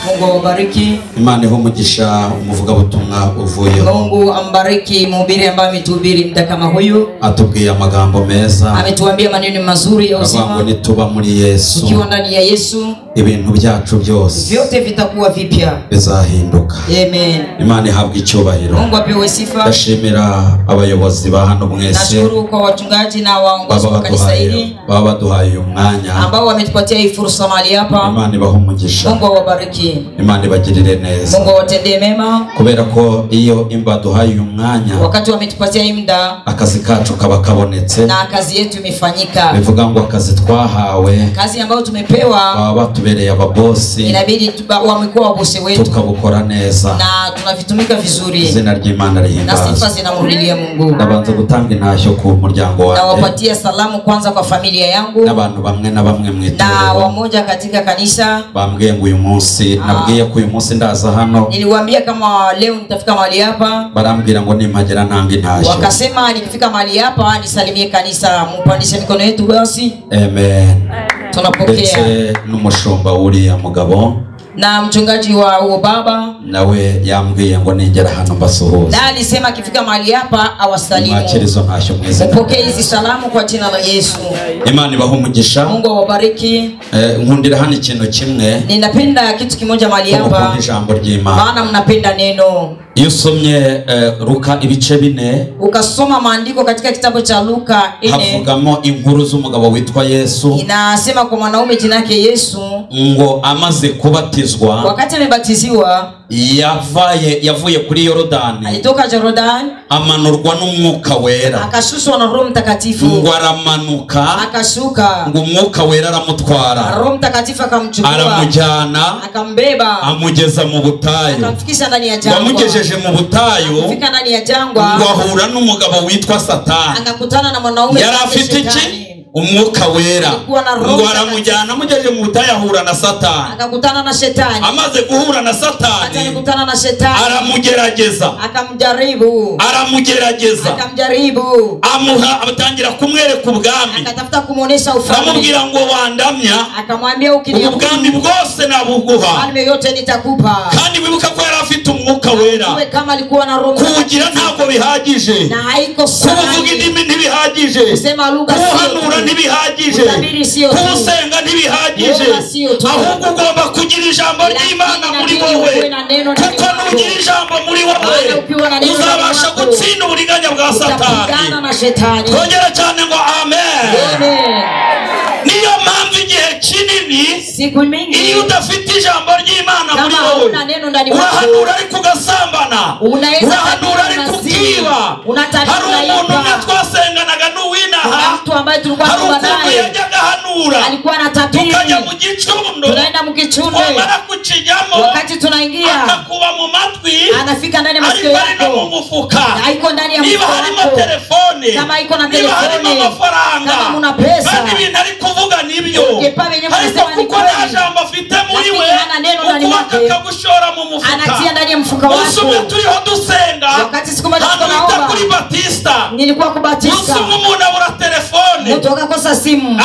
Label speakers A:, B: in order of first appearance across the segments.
A: Mungu awabariki.
B: Imana ihe umugisha umuvugabutumwa uvuyeho.
A: Mungu ambariki mhubiri ambaye ametuhubiri muda kama huyu.
B: Atubwiye amagambo meza.
A: Ametuambia maneno mazuri ya uzima.
B: Avuga ngo nituba muri Yesu.
A: Tukiwa ndani ya Yesu,
B: ibintu byacu byose
A: vyote vitakuwa vipya,
B: bizahinduka.
A: Amen.
B: Imana ihabwe icyubahiro.
A: Mungu apewe sifa.
B: Ndashimira abayobozi ba hano mwese.
A: Nashukuru kwa wachungaji na waongozi wa kanisa hili
B: baba baduhaye uyu mwanya,
A: ambao wametupatia hii fursa mahali hapa.
B: Imana ibahe umugisha.
A: Mungu awabariki.
B: Imana ibagirire neza.
A: Mungu awatendee mema.
B: Kubera ko iyo imbaduhaye uyu mwanya,
A: wakati wametupatia hii muda,
B: akazi kacu kaba kabonetse
A: na kazi yetu imefanyika.
B: Bivuga ngo akazi twahawe,
A: kazi ambayo tumepewa,
B: baba batubereye ababosi,
A: inabidi wamekuwa wabosi wetu,
B: tukabukora neza
A: na tunavitumika vizuri.
B: Izina ry'Imana rihimbazwe
A: na sifa zinamrudilia Mungu.
B: Ndabanza gutanga intashyo ku muryango wanjye.
A: Nawapatia salamu kwanza kwa familia yangu
B: n'abantu bamwe na bamwe mu itorero
A: na wamoja katika kanisa.
B: Bambwiye ngo uyu munsi, nabwiye ko uyu munsi ndaza hano.
A: Niliwaambia kama leo nitafika mahali hapa.
B: Barambwira ngo nimpagera ntanga intashyo.
A: Wakasema nikifika mahali hapa nisalimie kanisa. Mupandishe mikono yetu basi.
B: Amen.
A: Tunapokea.
B: Ndetse n'umushumba uriya mugabo
A: na mchungaji wa huo baba
B: nawe yambwiye ngo ningera hano mbasuhuze.
A: Na alisema akifika mahali hapa awasalimu.
B: Mwakirizo ntashyo mwese.
A: Mpokee hizi salamu kwa jina la Yesu.
B: Imana ibahe umugisha.
A: Mungu awabariki.
B: Nkundira hano ikintu kimwe.
A: Ninapenda kitu kimoja mahali hapa.
B: Ijambo ry'Imana.
A: Maana mnapenda neno.
B: Iyo usomye Luka ibice 4,
A: ukasoma maandiko katika kitabu cha Luka 4,
B: havugamo inkuru z'umugabo witwa Yesu.
A: Inasema kwa mwanaume jina yake Yesu,
B: ngo amaze kubatizwa,
A: wakati amebatiziwa,
B: yavuye kuri Yorodani,
A: alitoka Jordan,
B: amanurwa n'umwuka wera,
A: akashushwa na Roho Mtakatifu,
B: ngo aramanuka,
A: akashuka,
B: ngo umwuka wera aramutwara,
A: Roho Mtakatifu akamchukua,
B: aramujyana,
A: akambeba,
B: amugeza mu butayu,
A: akamfikisha ndani ya jangwa,
B: amugejeje mu butayu,
A: akafika ndani ya jangwa,
B: ngo ahura n'umugabo witwa Satani,
A: akakutana na mwanaume
B: yari afite iki? Umwuka wera, ngo aramujyana, amugejeje mu butayu ahura na Satani,
A: akakutana na shetani,
B: amaze guhura na Satani,
A: akakutana na shetani,
B: aramugerageza,
A: akamjaribu,
B: aramugerageza,
A: akamjaribu,
B: amuha, atangira kumwereka ubwami,
A: akatafuta kumuonesha ufalme,
B: aramubwira ngo wandamya,
A: akamwambia ukiniabudu
B: ubwami bwose nabuguha,
A: ufalme yote nitakupa.
B: Kandi wibuka ko yari afite umwuka wera,
A: kama alikuwa na Roho,
B: kugira ntabwo bihagije,
A: na haiko sana,
B: kuvuga indimi ntibihagije,
A: kusema lugha
B: kuhanura ntibihagije, kusenga ntibihagije, ahubwo ugomba kugira ijambo ry'Imana muri wowe, kuko nugira ijambo muri wowe uzabasha gutsinda uburiganya bwa Satani. Twongera cyane ngo amen. Niyo mpamvu igihe kinini iyo udafite ijambo ry'Imana muri wowe, urahanura ariko ugasambana, urahanura ariko ukiba. Hari umuntu umwe twasenganaga n'uwinaha, hari ukuntu yajyaga ahanura, tukajya mu gicundo, twamara kukijyamo akakuba mu matwi, ariko ari no mu mufuka, niba harimo telefone, niba harimo amafaranga, kandi ibintu ari kuvuga nibyo, ariko kuko nta jambo afite muri we, ukubaka akagushora mu mufuka. Umunsi umwe turiho dusenga hano bita kuri Batista, umunsi umwe umuntu abura telefone,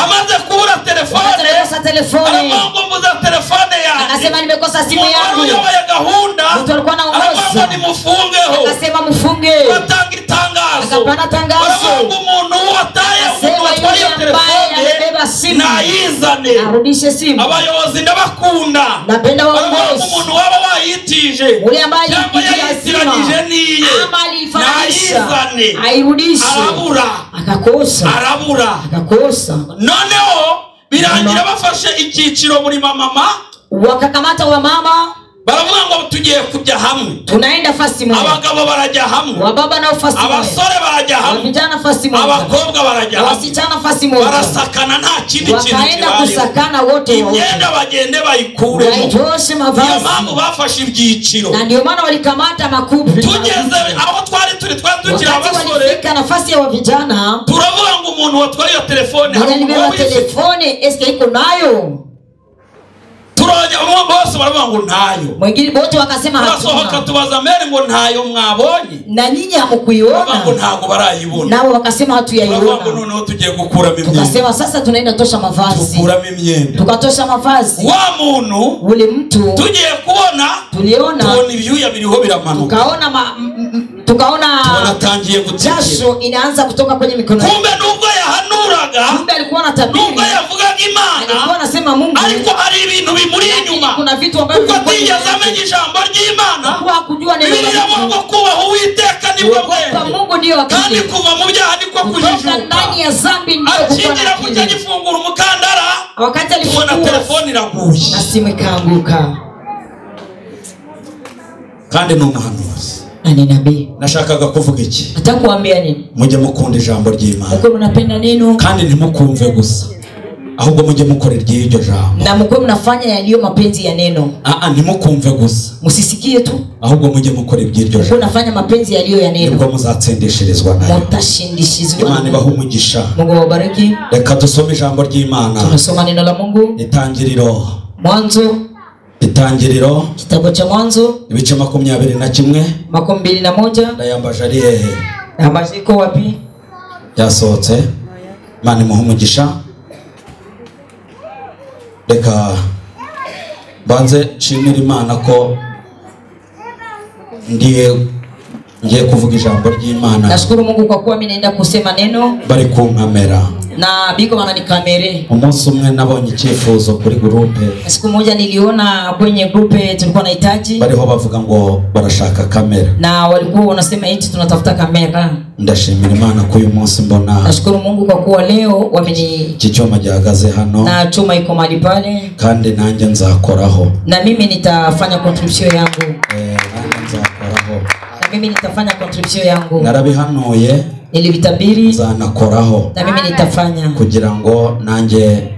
B: amaze kubura telefone aravuga ngo mbuza telefone yanjye, umuntu wari uyoboye gahunda aravuga ngo nimufungeho, batanga itangazo, baravuga ngo umuntu wataye, umuntu watwaye iyo telefone nayizane. Abayobozi ndabakunda, baravuga ngo umuntu waba wayitije cyangwa yayitiranyije niye nayizane, arabura, arabura. Noneho birangira bafashe icyiciro muri mama,
A: wakakamata wa mama,
B: baravuga ngo tugiye kujya hamwe,
A: tunaenda fasi moja,
B: abagabo barajya hamwe,
A: wababa nao fasi moja,
B: abasore barajya hamwe,
A: vijana fasi moja,
B: abakobwa barajya hamwe,
A: wasichana fasi moja,
B: barasakana nta kindi kintu
A: wakaenda
B: kibaye,
A: kusakana wote,
B: imyenda bagende bayikuremo,
A: waitoshe mavazi.
B: Niyo mpamvu bafashe ibyiciro,
A: na ndio maana walikamata makundi.
B: Tugeze aho twari turi, twari tukiri abasore,
A: walifika nafasi ya vijana,
B: turavuga ngo umuntu watwaye iyo telefone,
A: hari umuntu telefone eske iko nayo?
B: Bose baravuga ngo ntayo,
A: mwingine wote wakasema hatuna.
B: Turasohoka tubaza mbere ngo ntayo mwabonye,
A: na nyinyi hamkuiona?
B: Ngo ntago barayibona,
A: nao wakasema hatuyaiona.
B: Turavuga ngo noneho tugiye gukuramo imyenda,
A: tukasema sasa tunaenda tosha mavazi,
B: tukuramo imyenda,
A: tukatosha mavazi.
B: Wa muntu,
A: ule mtu
B: tugiye kuba
A: Tuliona
B: tubona ibyuya biriho biramanuka,
A: tukaona
B: tunatangiye gutsikira,
A: jasho inaanza kutoka kwenye mikono.
B: Kumbe nubwo yahanuraga,
A: kumbe alikuwa anatabiri,
B: nubwo yavugaga Imana,
A: alikuwa anasema Mungu,
B: ariko hari ibintu bimuri inyuma.
A: Kuna vitu ambavyo
B: kuko atigeze amenya ijambo ry'Imana,
A: kwa kujua neno la
B: Mungu, kubaho Uwiteka nibwo bwenge,
A: Mungu ndio akili,
B: kandi kuva mu byaha niko kujijuka,
A: ndani ya zambi ndio
B: kuko kujya gifungura umukandara.
A: Wakati alifungua
B: telefoni iraguye
A: na simu ikaanguka.
B: Kandi ni umuhanuzi,
A: ni nabii.
B: Nashakaga kuvuga iki?
A: Nataka kuambia nini?
B: Mujye mukunda ijambo ry'Imana,
A: mko mnapenda neno,
B: kandi ntimukumve gusa, ahubwo mujye mukora iryo jambo,
A: na mko mnafanya yaliyo mapenzi ya neno.
B: Ntimukumve gusa,
A: msisikie tu,
B: ahubwo mujye mukora iby'iryo jambo,
A: mnafanya mapenzi yaliyo ya neno,
B: nibwo muzatsindishirizwa nayo,
A: mutashindishizwa.
B: Imana ibahe umugisha.
A: Mungu awabariki.
B: Reka dusome ijambo ry'Imana.
A: Tunasoma neno la Mungu.
B: Itangiriro,
A: Mwanzo,
B: Itangiriro,
A: kitabu cha Mwanzo
B: ibice 21,
A: 21.
B: Ndayambaje ari hehe?
A: Ndayambaje iko wapi?
B: Yasohotse. Imana imuhe umugisha. Reka banze nshimire Imana ko ngiye kuvuga ijambo ry'Imana.
A: Nashukuru Mungu kwa kuwa mimi naenda kusema neno.
B: Bari kunkamera
A: na biko wananikamere.
B: Umunsi umwe nabonye icyifuzo kuri groupe.
A: Siku moja niliona kwenye groupe tulikuwa nahitaji.
B: Bariho bavuga ngo barashaka kamera.
A: Na walikuwa wanasema eti tunatafuta kamera.
B: Ndashimira Imana ko uyu munsi mbona.
A: Nashukuru Mungu kwa kuwa leo wameni
B: iki cyuma gihagaze hano.
A: Na chuma iko mahali pale.
B: Kandi nanjye nzakoraho.
A: Na mimi nitafanya contribution yangu.
B: Nanjye nzakoraho.
A: Na mimi nitafanya contribution yangu.
B: Narabihanuye.
A: Nilivitabiri,
B: nzanakoraho.
A: Na mimi nitafanya
B: kugira ngo nanjye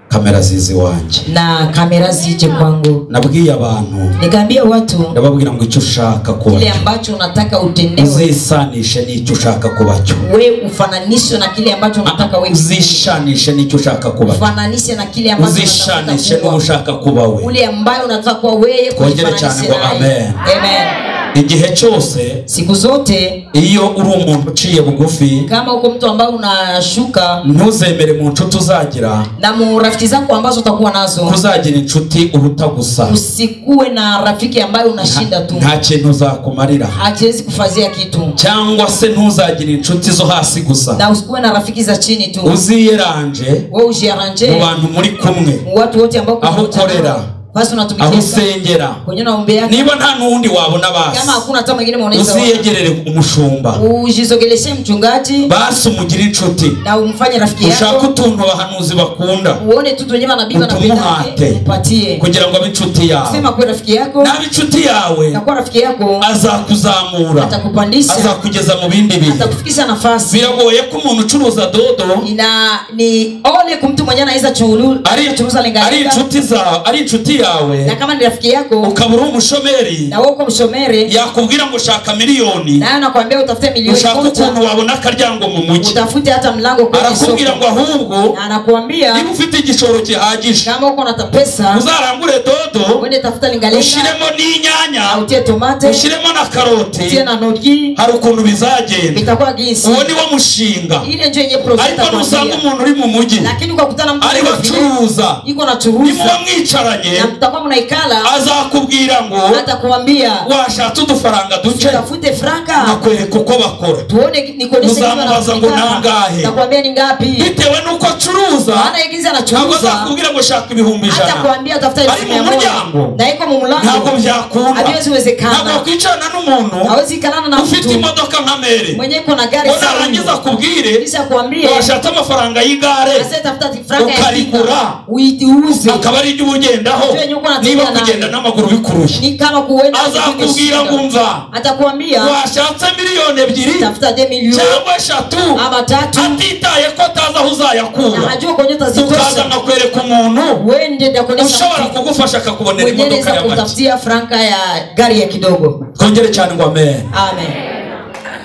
B: kamera zizi wanje,
A: na kamera zije kwangu.
B: Nabwiye abantu,
A: nikaambia watu,
B: ndababwira ngo icyo ushaka kuba,
A: kile ambacho unataka utendewe,
B: uzisanishe n'icyo ushaka kuba cyo.
A: Wewe ufananishe na kile ambacho unataka wewe,
B: uzishanishe n'icyo ushaka kuba,
A: ufananishe na kile ambacho
B: uzishanishe n'ushaka kuba we,
A: ule ambaye unataka kuwa wewe.
B: Kongere cyane ngo amen.
A: Amen.
B: Igihe cyose,
A: siku zote,
B: iyo uri umuntu uciye bugufi,
A: kama uko mtu ambaye unashuka,
B: ntuzemere mu nshuti uzagira,
A: na mu rafiki zako ambazo utakuwa nazo,
B: kuzagira inshuti uruta gusa.
A: Usikuwe na rafiki ambaye unashinda tu,
B: nta kintu uzakumarira,
A: hakiwezi kufazia kitu.
B: Cyangwa se ntuzagira inshuti zo hasi gusa,
A: na usikuwe na rafiki za chini tu.
B: Uziyeranje,
A: wewe ujiaranje
B: mu bantu muri kumwe,
A: mu watu wote ambao
B: aho ukorera,
A: basi unatumikia,
B: aho usengera,
A: kwenye naombea.
B: Niba nta nundi wabona basi,
A: kama hakuna hata mwingine mwanaweza,
B: uziyegerere umushumba,
A: ujizogeleshe mchungaji,
B: basi umugire inshuti,
A: na umfanye rafiki yako.
B: Ushaka utuntu abahanuzi bakunda,
A: uone tu wenyewe manabii wanapenda, upatie,
B: kugira ngo abe inshuti yawe.
A: Sema kwa rafiki yako,
B: na inshuti yawe,
A: na kwa rafiki yako
B: azakuzamura,
A: atakupandisha,
B: azakugeza mu bindi bihe,
A: atakufikisha nafasi.
B: Biragoye ko umuntu ucuruza dodo,
A: ina ni ole kumtu mwenye anaweza churuza lenga,
B: ari inshuti zawe, ari inshuti yawe,
A: na kama ni rafiki yako,
B: ukaba uri umushomeri,
A: na wewe uko mshomeri,
B: yakubwira ngo shaka miliyoni,
A: na anakuambia utafute milioni,
B: ushaka ukuntu wabona akaryango mu mujyi,
A: utafute hata mlango kwenye soko.
B: Arakubwira ngo ahubwo,
A: na anakuambia
B: niba ufite igishoro gihagije,
A: kama uko na pesa,
B: uzarangure dodo,
A: uende tafuta lingalenga,
B: ushiremo n'inyanya,
A: utie tomate,
B: ushiremo na karoti,
A: utie na nogi,
B: hari ukuntu bizagenda,
A: bitakuwa ginsi.
B: Uwo ni wo mushinga,
A: ile ndio yenye process.
B: Ariko nusanga umuntu uri mu mujyi,
A: lakini ukakutana mtu
B: ari bacuruza,
A: iko na churuza,
B: nimuba mwicaranye,
A: na mtakuwa mnaikala,
B: azakubwira ngo,
A: atakwambia
B: washatse udufaranga duce,
A: utafute franka,
B: nakwereka uko bakora,
A: tuone nikuoneshe.
B: Uzamubaza ngo nangahe,
A: nakwambia ni ngapi,
B: bitewe nuko acuruza,
A: maana igize anachuruza,
B: azakubwira ngo shaka 100,000,
A: atakwambia tafuta
B: 100,000,
A: na iko mu mlango,
B: ntabwo byakunda,
A: haiwezi wezekana.
B: Ntabwo kwicarana n'umuntu,
A: hawezi kalana na mtu
B: ufite imodoka nka mere,
A: mwenye iko na gari,
B: narangiza kubwire,
A: kisha kuambie
B: washatse amafaranga y'igare,
A: ase tafuta franka ya
B: ukarigura,
A: uiuze,
B: akaba ari ibyo ugendaho, niba kugenda n'amaguru bikurushye,
A: ni kama kuenda.
B: Azakubwira ngo umva,
A: atakwambia
B: washatse 2 milioni
A: tafuta 2 milioni
B: cyangwa 3
A: ama 3,
B: atitaye ko atazi aho uzayakura,
A: na hajua kwenye utazitosha.
B: Ukaza nkakwereka umuntu
A: wende ndakuonesha
B: ushobora kugufasha akakubonera imodoka ya make,
A: kutafutia franka ya gari ya kidogo.
B: Twongere cyane ngo amen.
A: Amen.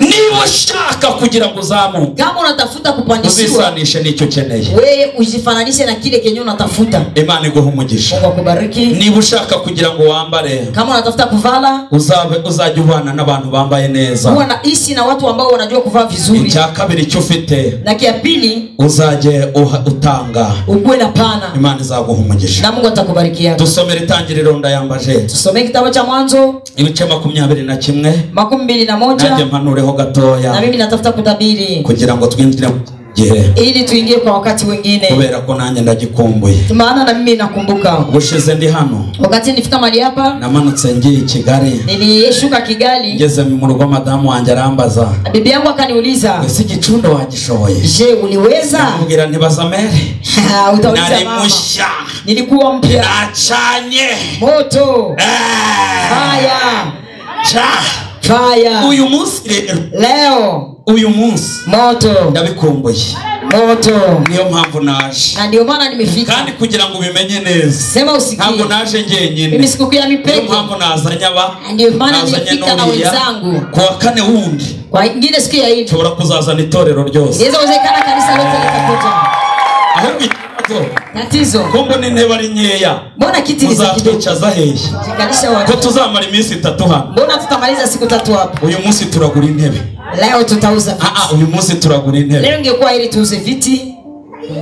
B: Niba ushaka kugira ngo uzamuke,
A: Kama unatafuta kupandishiwa,
B: uzisanishe n'icyo ukeneye.
A: wewe ujifananishe na kile kenye unatafuta.
B: Imana iguhe umugisha.
A: Mungu akubariki.
B: Niba ushaka kugira ngo wambare,
A: Kama unatafuta kuvala,
B: uzabe uzajya ubana n'abantu bambaye neza.
A: huwa naishi na watu ambao wanajua kuvaa vizuri.
B: Icya kabiri icyo ufite,
A: Na kia pili,
B: uzajye utanga.
A: ukuwe na pana,
B: Imana izaguha umugisha.
A: na Mungu atakubarikia.
B: Dusomere Itangiriro ndayambaje,
A: Tusomee kitabu cha Mwanzo
B: ibice 21,
A: 21,
B: nanjye mpanureho gatoya
A: na mimi natafuta kutabiri
B: kugira ngo twinjire mu gihe,
A: ili tuingie kwa wakati wengine,
B: kubera ko nanjye ndagikumbuye.
A: maana na mimi nakumbuka
B: Ubushize ndi hano
A: wakati nilifika mahali hapa,
B: namanutse ngiye i Kigali,
A: nilishuka Kigali,
B: ngeze mu rugo madamu wanjye arambaza,
A: bibi yangu akaniuliza,
B: ese igicundo wagishoboye?
A: je, uliweza?
B: Ndamubwira ntibaza mere,
A: Utauliza
B: nari
A: mama,
B: mushya,
A: nilikuwa mpya,
B: nacanye
A: moto, fire,
B: ca
A: fire.
B: Uyu munsi rero,
A: Leo
B: uyu munsi
A: moto,
B: ndabikumbuye,
A: moto,
B: niyo mpamvu naje.
A: na ndio maana nimefika.
B: Kandi kugira ngo ubimenye neza,
A: Sema usikie,
B: ntabwo naje njyenyine,
A: mimi sikukuu ya
B: niyo
A: mipeke,
B: mpamvu nazanye aba,
A: ndio maana
B: nazanye
A: nimefika na
B: n'uriya.
A: wenzangu.
B: Ku wa kane wundi
A: Kwa ingine siku ya hii
B: nshobora kuzazana itorero ryose.
A: inaweza kuwezekana kanisa lote likakuja.
B: Ahubwo ikibazo,
A: Tatizo,
B: ko mbona intebe ari nkeya,
A: mbona kiti ni za kidogo?
B: muzatwicaza hehe?
A: Kanisa
B: Ko
A: wapi?
B: tuzamara iminsi 3 hano.
A: Mbona tutamaliza siku 3 hapa?
B: Uyu munsi turagura intebe.
A: Leo tutauza viti.
B: Uyu munsi turagura intebe
A: Leo ingekuwa ili tuuze viti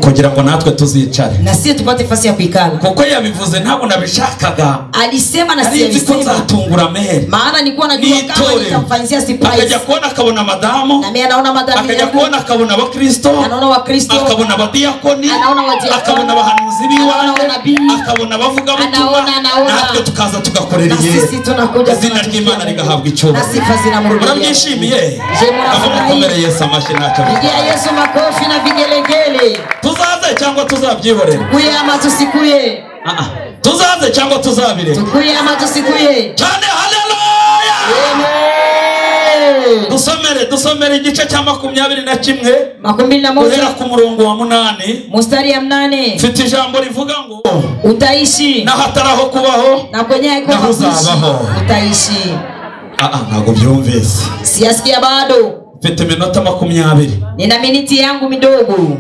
B: kugira ngo natwe tuzicare,
A: na sisi tupate fasi ya kuikala.
B: kuko yabivuze ntabwo nabishakaga.
A: Alisema na
B: Nari nzi ko
A: siyalisema,
B: nzatungura mere,
A: maana nilikuwa najua kama
B: Nitore.
A: nitamfanyia surprise.
B: Akajya kubona akabona madamu,
A: Na mimi anaona madamu
B: akajya
A: yangu,
B: kubona akabona abakristo,
A: anaona Wakristo,
B: akabona abadiyakoni,
A: anaona wadiakoni,
B: akabona abahanuzi b'iwanjye,
A: anaona nabii,
B: akabona abavugabutumwa,
A: anaona, anaona.
B: natwe tukaza tugakorera
A: na sisi tunakuja
B: izina
A: tunatukia
B: ry'Imana
A: Mungu.
B: rigahabwa icyubahiro.
A: Na sifa zinamrudia.
B: Murabyishimiye?
A: Je, mnafurahi?
B: Aho mukomere Yesu amashyi ntacyo
A: Pigia
B: bitwaye.
A: Yesu makofi na vigelegele.
B: Tuzaze cyangwa tuzabyihorera?
A: Tukuye ama tusikuye?
B: Tuzaze cyangwa tuzabire?
A: Tukuye ama tusikuye?
B: Cyane, haleluya!
A: Amen.
B: Dusomere igice cya 21,
A: 21,
B: guhera ku murongo wa 8.
A: mstari ya 8.
B: Mfite ijambo rivuga ngo
A: Utaishi
B: n'ahataraho kubaho
A: na kwenye haiko
B: naho
A: kuishi,
B: uzabaho.
A: utaishi.
B: Ntabwo byumvise.
A: Siyasikia bado.
B: Mfite iminota 20,
A: Nina miniti yangu midogo,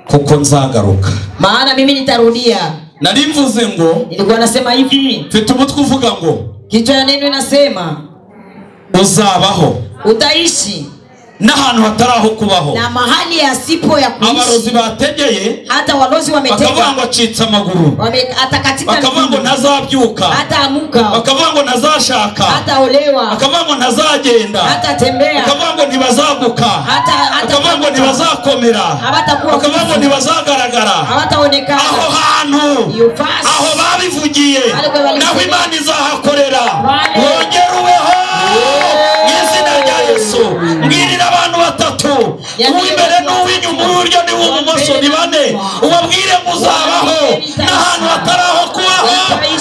B: kuko nzagaruka.
A: maana mimi nitarudia.
B: Nari mvuze ngo
A: Nilikuwa nasema hivi,
B: mfite umutwe uvuga ngo
A: kichwa ya neno inasema
B: uzabaho
A: utaishi
B: n'ahantu hataraho kubaho.
A: na mahali yasipo ya
B: Abarozi
A: kuishi.
B: bategeye
A: Hata walozi
B: bakavuga
A: wametega,
B: ngo acitse amaguru,
A: atakatika
B: bakavuga ngo
A: miguu,
B: ntazabyuka,
A: hata amuka,
B: bakavuga ngo ntazashaka,
A: hata olewa,
B: bakavuga ngo ntazagenda,
A: hata tembea,
B: bakavuga ngo ntibazaguka,
A: hata
B: bakavuga ngo ntibazakomera,
A: hawatakuwa
B: bakavuga ngo
A: nguvu,
B: ntibazagaragara.
A: hawataonekana.
B: Aho hantu,
A: Iyo fasi
B: aho babivugiye, naho Imana izahakorera. Wongere ubeho mu izina rya Yesu. Mbwirira abantu 3, uw'imbere n'uw'inyuma, uw'iburyo n'uw'ibumoso, ni 4, ubabwire ngo uzabaho n'ahantu hataraho kubaho,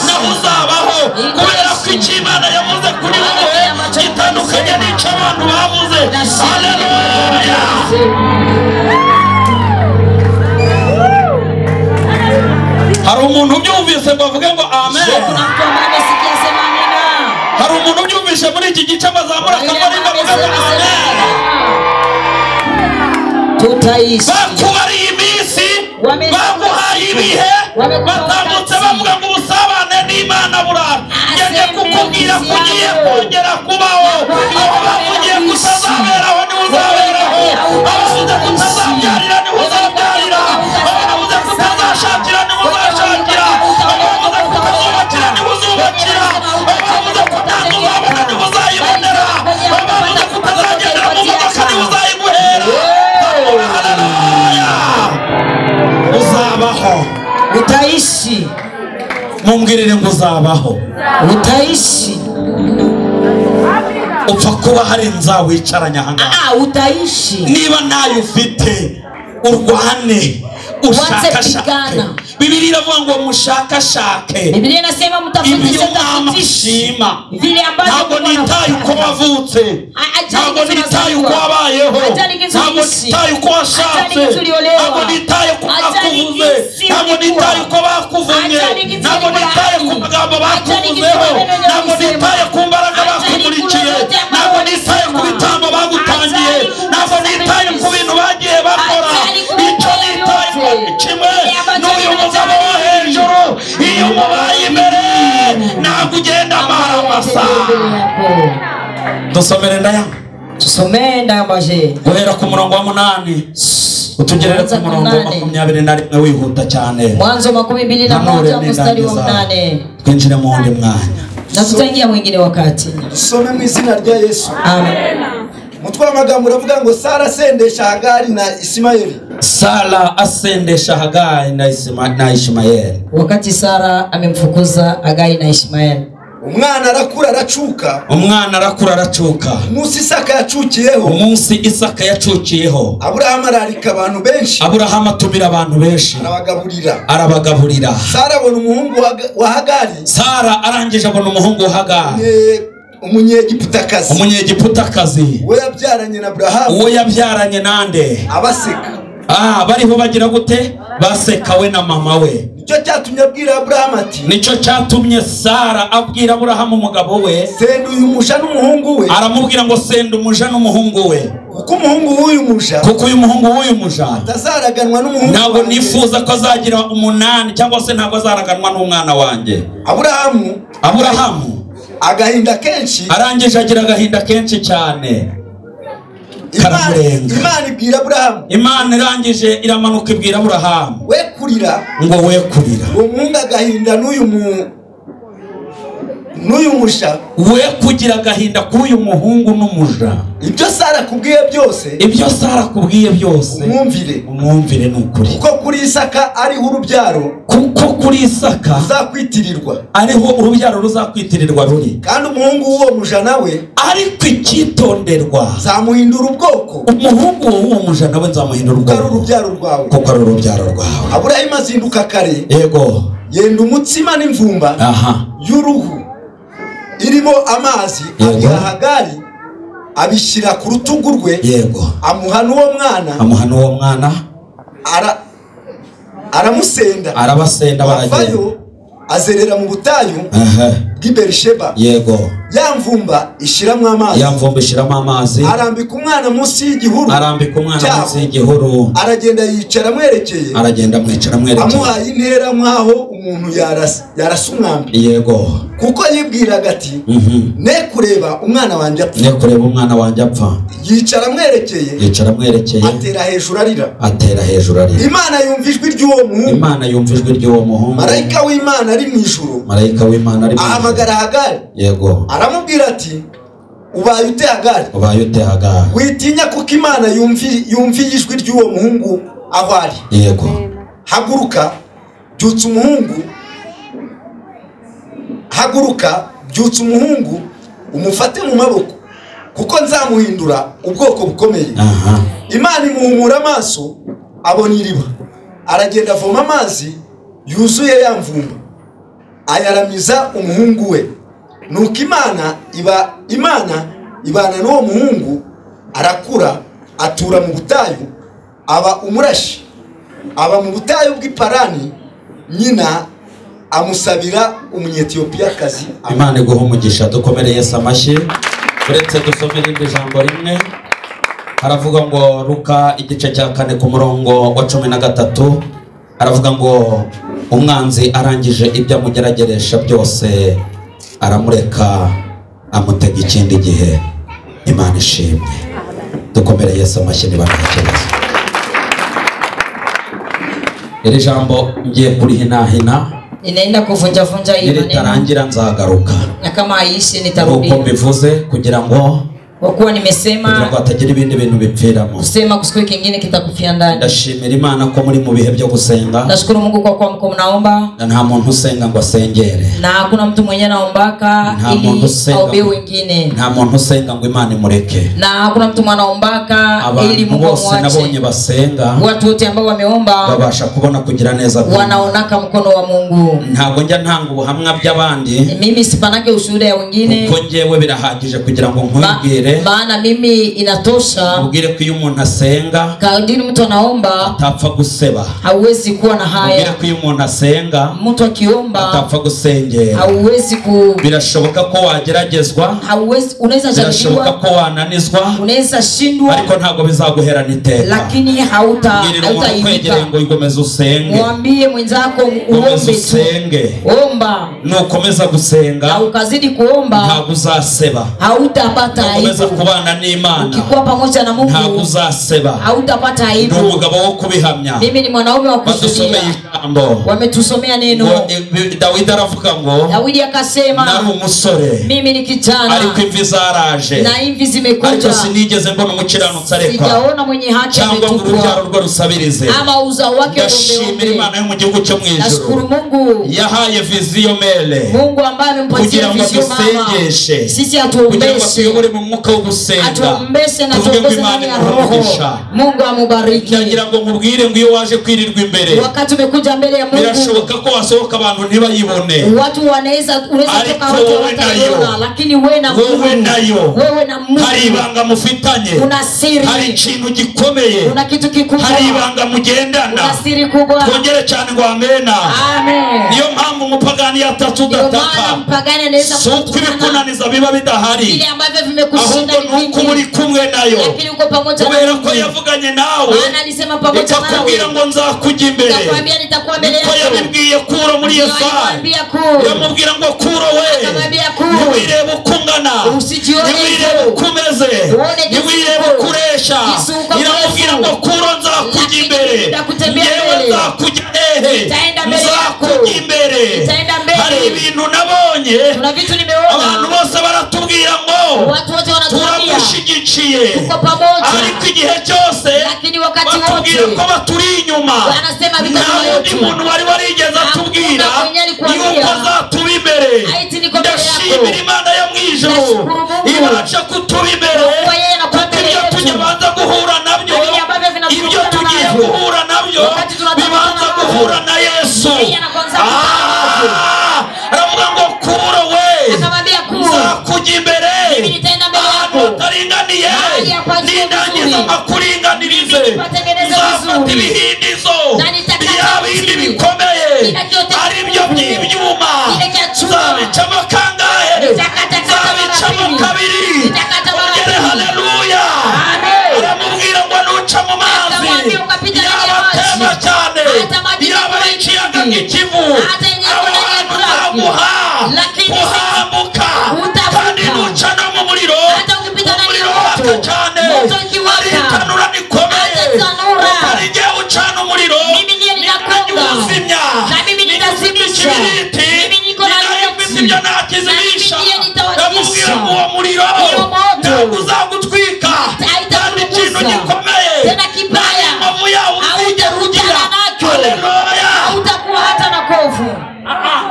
B: naho uzabaho, kubera ko icyo Imana yavuze kuri wowe gitandukanye n'icyo abantu bavuze. Haleluya! Hari umuntu ubyumvise ngo avuge ngo amen?
A: Kuna mtu ambaye amesikia sema amina?
B: Hari umuntu ubyumvise muri iki gice bazamura akabari ngo avuge ngo amen?
A: Tutaishi.
B: Bakubariye iminsi, baguhaye ibihe, batambutse bavuga ngo ubusabane n'Imana burara. Ngiye kukubwira ko ugiye kongera kubaho. Aho bavugiye ko utazaberaho niho uzaberaho. Abavuze ko utazabyarira niho uzabyarira. Abavuze ko utazashakira niho uzashakira. Abavuze ko utazubakira niho uzubakira. Abavuze ko ntabwo uzabona niho uzayibonera. Abavuze ko utazagendera mu modoka niho uzayiguhera. Haleluya! Uzabaho.
A: Utaishi.
B: Mumbwirire ngo uzabaho.
A: Utaishi.
B: Upfa kuba hari nzawicaranya ahangaha.
A: Utaishi.
B: Niba nayo ufite, urwane, ushakashake. Bibiliya iravuga ngo mushakashake.
A: Bibiliya inasema mtafute,
B: Ibyo Umwami ashima.
A: vile ambavyo
B: Ntabwo
A: Mungu
B: nitaye uko
A: anataka.
B: wavutse, ntabwo nitaye uko wabayeho, ntabwo nitaye uko washatse, ntabwo nitaye uko bakuvuze, ntabwo nitaye uko bakuvunye, ntabwo nitaye ku magambo bakuvuzeho, ntabwo nitaye ku mbaraga bakumurikiye, ntabwo nitaye ku bitambo bagutangiye. bangiriye, ntabwo nitaye ku bintu bagiye bakora. Icyo nitaye kimwe n'uyu mugabo wo hejuru, iyo umubaye imbere ntabwo ugenda amara amasa. Dusomere ndaya,
A: Tusomee Ndayambaje
B: guhera ku murongo wa 8 utugerere ku murongo wa 21 wihuta cyane.
A: Mwanzo 21 mstari wa 8.
B: Twinjire mu wundi mwanya
A: na tutaingia mwingine wakati.
C: Dusome mu izina rya Yesu.
A: Amen.
C: Mutwe w'amagambo uravuga ngo Sara asendesha Hagari na Ismaeli.
B: Sara asendesha Hagari na Ismaeli.
A: Wakati Sara amemfukuza Hagari na Ismaeli.
C: Umwana arakura aracuka.
B: Umwana arakura aracuka.
C: Umunsi Isaka yacukiyeho.
B: Umunsi Isaka yacukiyeho.
C: Aburahamu ararika abantu benshi.
B: Aburahamu atumira abantu benshi.
C: Arabagaburira.
B: Arabagaburira.
C: Sara abona umuhungu wa Hagari.
B: Sara arangije abona umuhungu wa Hagari.
C: Umunyegiputakazi.
B: Umunyegiputakazi.
C: We yabyaranye na Aburahamu.
B: Uwo yabyaranye nande?
C: Abaseka.
B: Bariho bagira gute? Baseka we na mama we.
C: Nicyo cyatumye abwira Aburahamu ati,
B: nicyo cyatumye Sara abwira Aburahamu umugabo we,
C: senda uyu muja n'umuhungu we.
B: Aramubwira ngo senda umuja n'umuhungu we,
C: kuko umuhungu w'uyu muja,
B: kuko uyu muhungu w'uyu muja
C: atazaraganwa n'umuhungu.
B: Ntabwo nifuza ko azagira 8 cyangwa se ntabwo azaraganwa n'umwana wanjye.
C: Aburahamu agahinda kenshi,
B: arangije agira agahinda kenshi cyane.
C: Imana ibwira Aburahamu.
B: Imana irangije iramanuka ibwira Aburahamu,
C: we kurira,
B: ngo we kurira,
C: uwo muhungu agahinda n'uyu musha,
B: we kugira agahinda k'uyu muhungu n'umuja.
C: Ibyo Sara akubwiye byose,
B: ibyo Sara akubwiye byose,
C: umwumvire,
B: umwumvire ni ukuri.
C: Kuko kuri Isaka ariho urubyaro,
B: kuko kuri Isaka
C: ruzakwitirirwa,
B: ariho urubyaro ruzakwitirirwa ruri.
C: Kandi umuhungu w'uwo muja nawe,
B: ariko icyitonderwa,
C: nzamuhindura ubwoko.
B: Umuhungu w'uwo muja nawe nzamuhindura ubwoko,
C: kuko ari urubyaro rwawe,
B: kuko ari urubyaro rwawe.
C: Aburahamu azinduka kare,
B: yego,
C: yenda umutsima n'imvumba y'uruhu irimo amazi, abiha Hagari, abishyira ku rutugu rwe,
B: yego,
C: amuha n'uwo mwana,
B: amuha n'uwo mwana,
C: aramusenda,
B: arabasenda, baragenda.
C: Azerera mu butayu bw'i Berisheba,
B: yego,
C: ya mvumba ishiramo amazi,
B: ya mvumba ishiramo amazi,
C: arambika umwana munsi y'igihuru,
B: arambika umwana munsi y'igihuru,
C: aragenda yicara amwerekeye,
B: aragenda amwicara amwerekeye,
C: amuhaye intera nkaho umuntu yarasa umwambi,
B: yego,
C: kuko yibwiraga ati, ne kureba umwana wanjye apfa,
B: ne kureba umwana wanjye apfa.
C: Yicara amwerekeye,
B: yicara amwerekeye,
C: atera hejuru arira,
B: atera hejuru arira.
C: Imana yumva ijwi ry'uwo muhungu,
B: Imana yumva ijwi ry'uwo muhungu.
C: Marayika w'Imana ari mu ijuru,
B: marayika w'Imana ari mu ijuru,
C: ahamagara Hagari,
B: yego,
C: aramubwira ati, ubaye ute Hagari,
B: ubaye ute Hagari,
C: witinya kuko Imana yumviye ijwi ry'uwo muhungu aho ari,
B: yego,
C: haguruka byutsa umuhungu, haguruka byutsa umuhungu umufate mu maboko, kuko nzamuhindura ubwoko bukomeye. Imana imuhumura amaso abona iriba, aragenda avoma amazi yuzuye ya mvumba, ayaramiza umuhungu we. Nuko Imana ibana n'uwo muhungu, arakura atura mu butayu, aba umurashi, aba mu butayu bw'i Parani. Nyina amusabira Umunyetiyopiyakazi.
B: Imana iguhe umugisha. Dukomere Yesu amashyi. Uretse dusomere irindi jambo rimwe, haravuga ngo Luka igice cya 4 ku murongo wa 13, aravuga ngo umwanzi arangije ibyo amugerageresha byose aramureka amutega ikindi gihe. Imana ishimwe. Dukomere Yesu amashyi niba nta kibazo. Iri jambo ngiye kurihinahina,
A: ninaenda kuvunja vunja hii maneno,
B: niritarangira nzagaruka,
A: na kama haishi nitarudia.
B: Uko mbivuze kugira ngo
A: kwa kuwa nimesema,
B: kugira ngo hatagira ibindi bintu bipfiramo,
A: kusema kusiku kingine kitakufia ndani.
B: Ndashimira Imana ko muri mu bihe byo gusenga.
A: Nashukuru Mungu kwa kuwa mko mnaomba.
B: Na nta muntu usenga ngo asengere,
A: na hakuna mtu mwenye anaombaka ili aombe wengine.
B: Nta muntu usenga ngo Imana imureke,
A: na hakuna mtu mwanaombaka ili Mungu amwache.
B: Nabonye basenga,
A: watu wote ambao wameomba
B: babasha kubona kugira neza,
A: wanaonaka mkono wa Mungu.
B: Ntabwo njya ntanga ubuhamwa by'abandi,
A: mimi sipanake ushuhuda ya wengine,
B: kuko njyewe birahagije kugira ngo nkwibwire. birahagije.
A: Maana mimi inatosha.
B: Mubwire ko iyo umuntu asenga
A: kadiri mtu anaomba
B: atapfa guseba.
A: Hauwezi kuwa na haya.
B: Mubwire ko iyo umuntu asenga
A: mtu akiomba
B: atapfa gusengera.
A: Hauwezi ku
B: birashoboka ko wageragezwa.
A: Hauwezi, unaweza jaribiwa.
B: Birashoboka ko wananizwa.
A: Unaweza shindwa.
B: Ariko ntabwo bizaguherana iteka.
A: Lakini hautaibika.
B: Ngo igomeze usenge.
A: Mwambie mwenzako uombe
B: usenge.
A: Omba.
B: Nukomeza gusenga
A: na ukazidi kuomba
B: ntabwo uzaseba.
A: Hautapata aibu.
B: Nukomeza kubana n'Imana
A: ukikuwa pamoja na Mungu
B: ntabwo uzaseba.
A: Hautapata aibu.
B: Ndi umugabo wo kubihamya.
A: Mimi ni mwanaume wa kushuhudia.
B: Ijambo.
A: Wametusomea neno.
B: Dawidi aravuga ngo
A: Dawidi akasema
B: nari umusore.
A: Mimi ni kijana.
B: Ariko imvi zaraje.
A: Na imvi zimekuja.
B: Ariko sinigeze mbona umukiranutsi arekwa.
A: Sijaona mwenye haki
B: cyangwa ngo urubyaro rwe rusabirize.
A: Ama uzao wake
B: Ndashimira Imana yo mu gihugu cyo mu ijuru.
A: Nashukuru Mungu.
B: Yahaye viziyo mele.
A: Mungu ambaye amempatia viziyo mama. Sisi atuombeshe.
B: Kugira ngo atuyobore mu mwuka wo gusenga.
A: Atuombeshe na tuongoze ndani ya roho. Mungu amubariki.
B: Ndagira ngo nkubwire ngo iyo waje kwirirwa imbere.
A: Wakati umekuja mbele ya Mungu.
B: Birashoboka ko wasohoka abantu ntibayibone.
A: Watu wanaweza unaweza toka watu wataiona, lakini wewe na Mungu.
B: Wewe nayo.
A: Wewe na Mungu.
B: Hari ibanga mufitanye.
A: Kuna siri.
B: Hari ikintu gikomeye.
A: Kuna kitu kikubwa.
B: Hari ibanga mugendana.
A: Kuna siri kubwa.
B: Twongere cyane ngo amena.
A: Amen.
B: Niyo mpamvu umupagani yatatse udataka.
A: Maana mpagani anaweza
B: kutukana. Ibikunaniza biba bidahari.
A: Vile ambavyo vimekushinda
B: ahubwo nuko uri kumwe nayo.
A: Lakini uko pamoja na
B: Kubera ko yavuganye nawe.
A: Maana alisema pamoja nawe.
B: Ikakubwira ngo nzakujya imbere.
A: Nitakwambia nitakuwa mbele yako.
B: Ko yabibwiye Kuro muri Yesaya. Yamubwira ngo Kuro we.
A: Akamwambia Kuro.
B: Ntiwirebe uko ungana.
A: Usijione
B: Ntiwirebe uko umeze. Ntiwirebe uko uresha. Iramubwira ngo Kuro nzakujya imbere. Yewe nzakujya hehe. Nzakujya imbere. Hari ibintu nabonye.
A: Kuna vitu nimeona.
B: Abantu bose baratubwira ngo
A: watu wote wanatuambia
B: turagushyigikiye.
A: Tuko pamoja.
B: Ariko igihe cyose
A: lakini wakati wote
B: batubwira ko baturi inyuma.
A: Wanasema biko nyuma yetu.
B: Nta muntu wari warigeze atubwira yuko azatuba imbere. Ndashimira Imana yo mu ijuru ibasha kutuba imbere. Kuko ibyo tubanza guhura nabyo, ibyo tugiye guhura nabyo bibanza guhura na Yesu. Aravuga ngo Kuro we nzakujya imbere ahantu hataringaniye, nindangiza nkakuringanirize, nzafata ibihindizo bya bindi bikomeye ari byo by'ibyuma, nzabicamo kangahe? Nzabicamo kabiri. Ongere haleluya. Aramubwira ngo nuca mu mazi yaba atemba cyane, yaba ari ikiyaga nk'ikivu, aho hantu nzaguha kuhambuka, kandi nuca no mu muriro, umuriro waka cyane, ari itanura rikomeye, utari jyewe ucana umuriro, ninajye uwuzimya, ikibiriti, ninayumvise ibyo nakizimisha. Ndamubwira ngo uwo muriro ntabwo uzagutwika, kandi ikintu gikomeye nta inkovu yawo uzigera ugira. Haleluya.
A: Hautakuwa hata na kovu.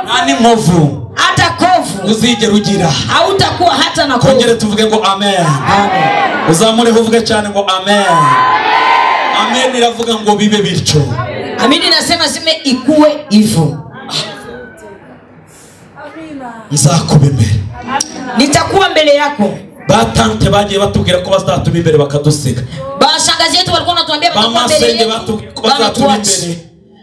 B: Nta n'inkovu
A: hata kovu
B: uzigera ugira.
A: Hautakuwa hata na kovu.
B: Kongere tuvuge ngo amen.
A: Amen.
B: Uzamureho uvuge cyane ngo amen. Amen iravuga ngo bibe bityo.
A: Amen inasema sime ikuwe hivyo.
B: Nzakuba imbere.
A: Nitakuwa mbele yako.
B: Batante bagiye batubwira ko bazatuma imbere bakadusiga.
A: Bashangazi yetu walikuwa wanatuambia batakuwa mbele yetu.
B: Batubwira ko bazatuma imbere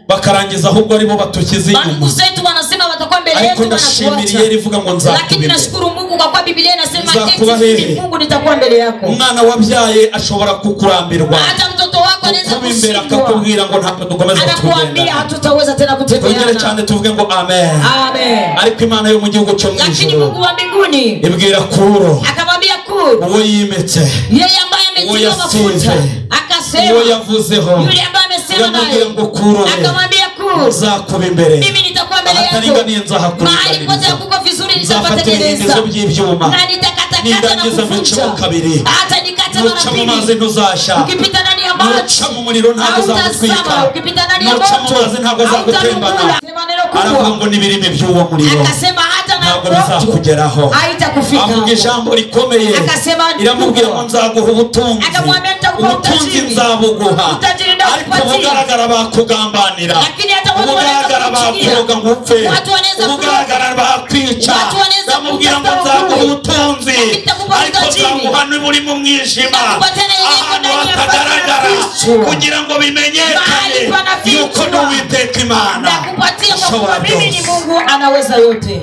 B: bakarangiza ahubwo aribo batukize inyuma.
A: Bandugu zetu wanasema watakuwa mbele yetu,
B: Ariko ndashimira Yeri ivuga ngo nzakuba
A: Lakini
B: imbere.
A: nashukuru Mungu kwa kuwa Biblia inasema
B: Nzakuba
A: eti
B: hehe?
A: mimi Mungu nitakuwa mbele yako.
B: Umwana wabyaye ashobora kukurambirwa.
A: Hata mtoto wako anaweza
B: Kukuba imbere
A: kushindwa.
B: akakubwira ngo ntabwo dukomeza
A: Anakuambia
B: kugenda.
A: hatutaweza tena
B: Twongere
A: kutembeana.
B: cyane tuvuge ngo amen.
A: Amen.
B: Ariko Imana yo mu gihugu cyo mu
A: Lakini
B: ijuru
A: Mungu wa mbinguni
B: ibwira Kuro
A: akamwambia Kuro,
B: uwo yimitse,
A: yeye ambaye ametiwa
B: uwo
A: mafuta,
B: yasize,
A: akasema,
B: uwo yavuzeho,
A: yule ambaye amesema naye,
B: yamubwira ngo Kuro we,
A: akamwambia Kuro,
B: nzakuba imbere.
A: mimi nitakuwa mbele yako.
B: Ahataringaniye
A: Mahali pote
B: nzahakuringaniriza.
A: hakuko vizuri
B: Nzafata
A: nitapatengeneza.
B: ibihindizo by'ibyuma,
A: Na nitakatakata na
B: nindangiza mbicemo
A: kuvunja.
B: kabiri.
A: Hata nikate mara
B: Nuca mu mazi
A: pili.
B: ntuzashya.
A: Ukipita ndani ya maji
B: Nuca mu muriro ntabwo
A: hautazama.
B: uzagutwika.
A: Ukipita ndani ya
B: Nuca mu
A: moto
B: mazi ntabwo azagutembana.
A: hautalungula. Sema neno
B: Aravuga
A: kubwa.
B: ngo n'ibirimi by'uwo muriro
A: Akasema hata na
B: Ntabwo bizakugeraho.
A: Haitakufika.
B: Avuga ijambo rikomeye.
A: Akasema
B: iramubwira ngo nzaguha ubutunzi.
A: Akamwambia nitakupa
B: ubutunzi
A: utajiri.
B: Nzabuguha.
A: Utajiri
B: Ariko
A: ndakupatia.
B: ubugaragara bakugambanira.
A: Lakini hata watu
B: ubugaragara
A: wanaweza kukuchukia.
B: bakuroga ngo upfe.
A: Watu wanaweza
B: ubugaragara bakwica.
A: Watu wanaweza
B: Ndamubwira ngo
A: kukata
B: nzaguha
A: uwe.
B: ubutunzi.
A: Lakini nitakupa
B: Ariko
A: utajiri.
B: nzaguha n'uburi mu mwijima.
A: Nitakupatia na yenye iko
B: Ahantu
A: ndani ya
B: hatagaragara
A: nafasi.
B: kugira ngo bimenyekane
A: Mahali panafichwa.
B: yuko n'Uwiteka Imana
A: Nakupatia kwa
B: ishobora
A: kuwa mimi ni
B: byose.
A: Mungu anaweza yote.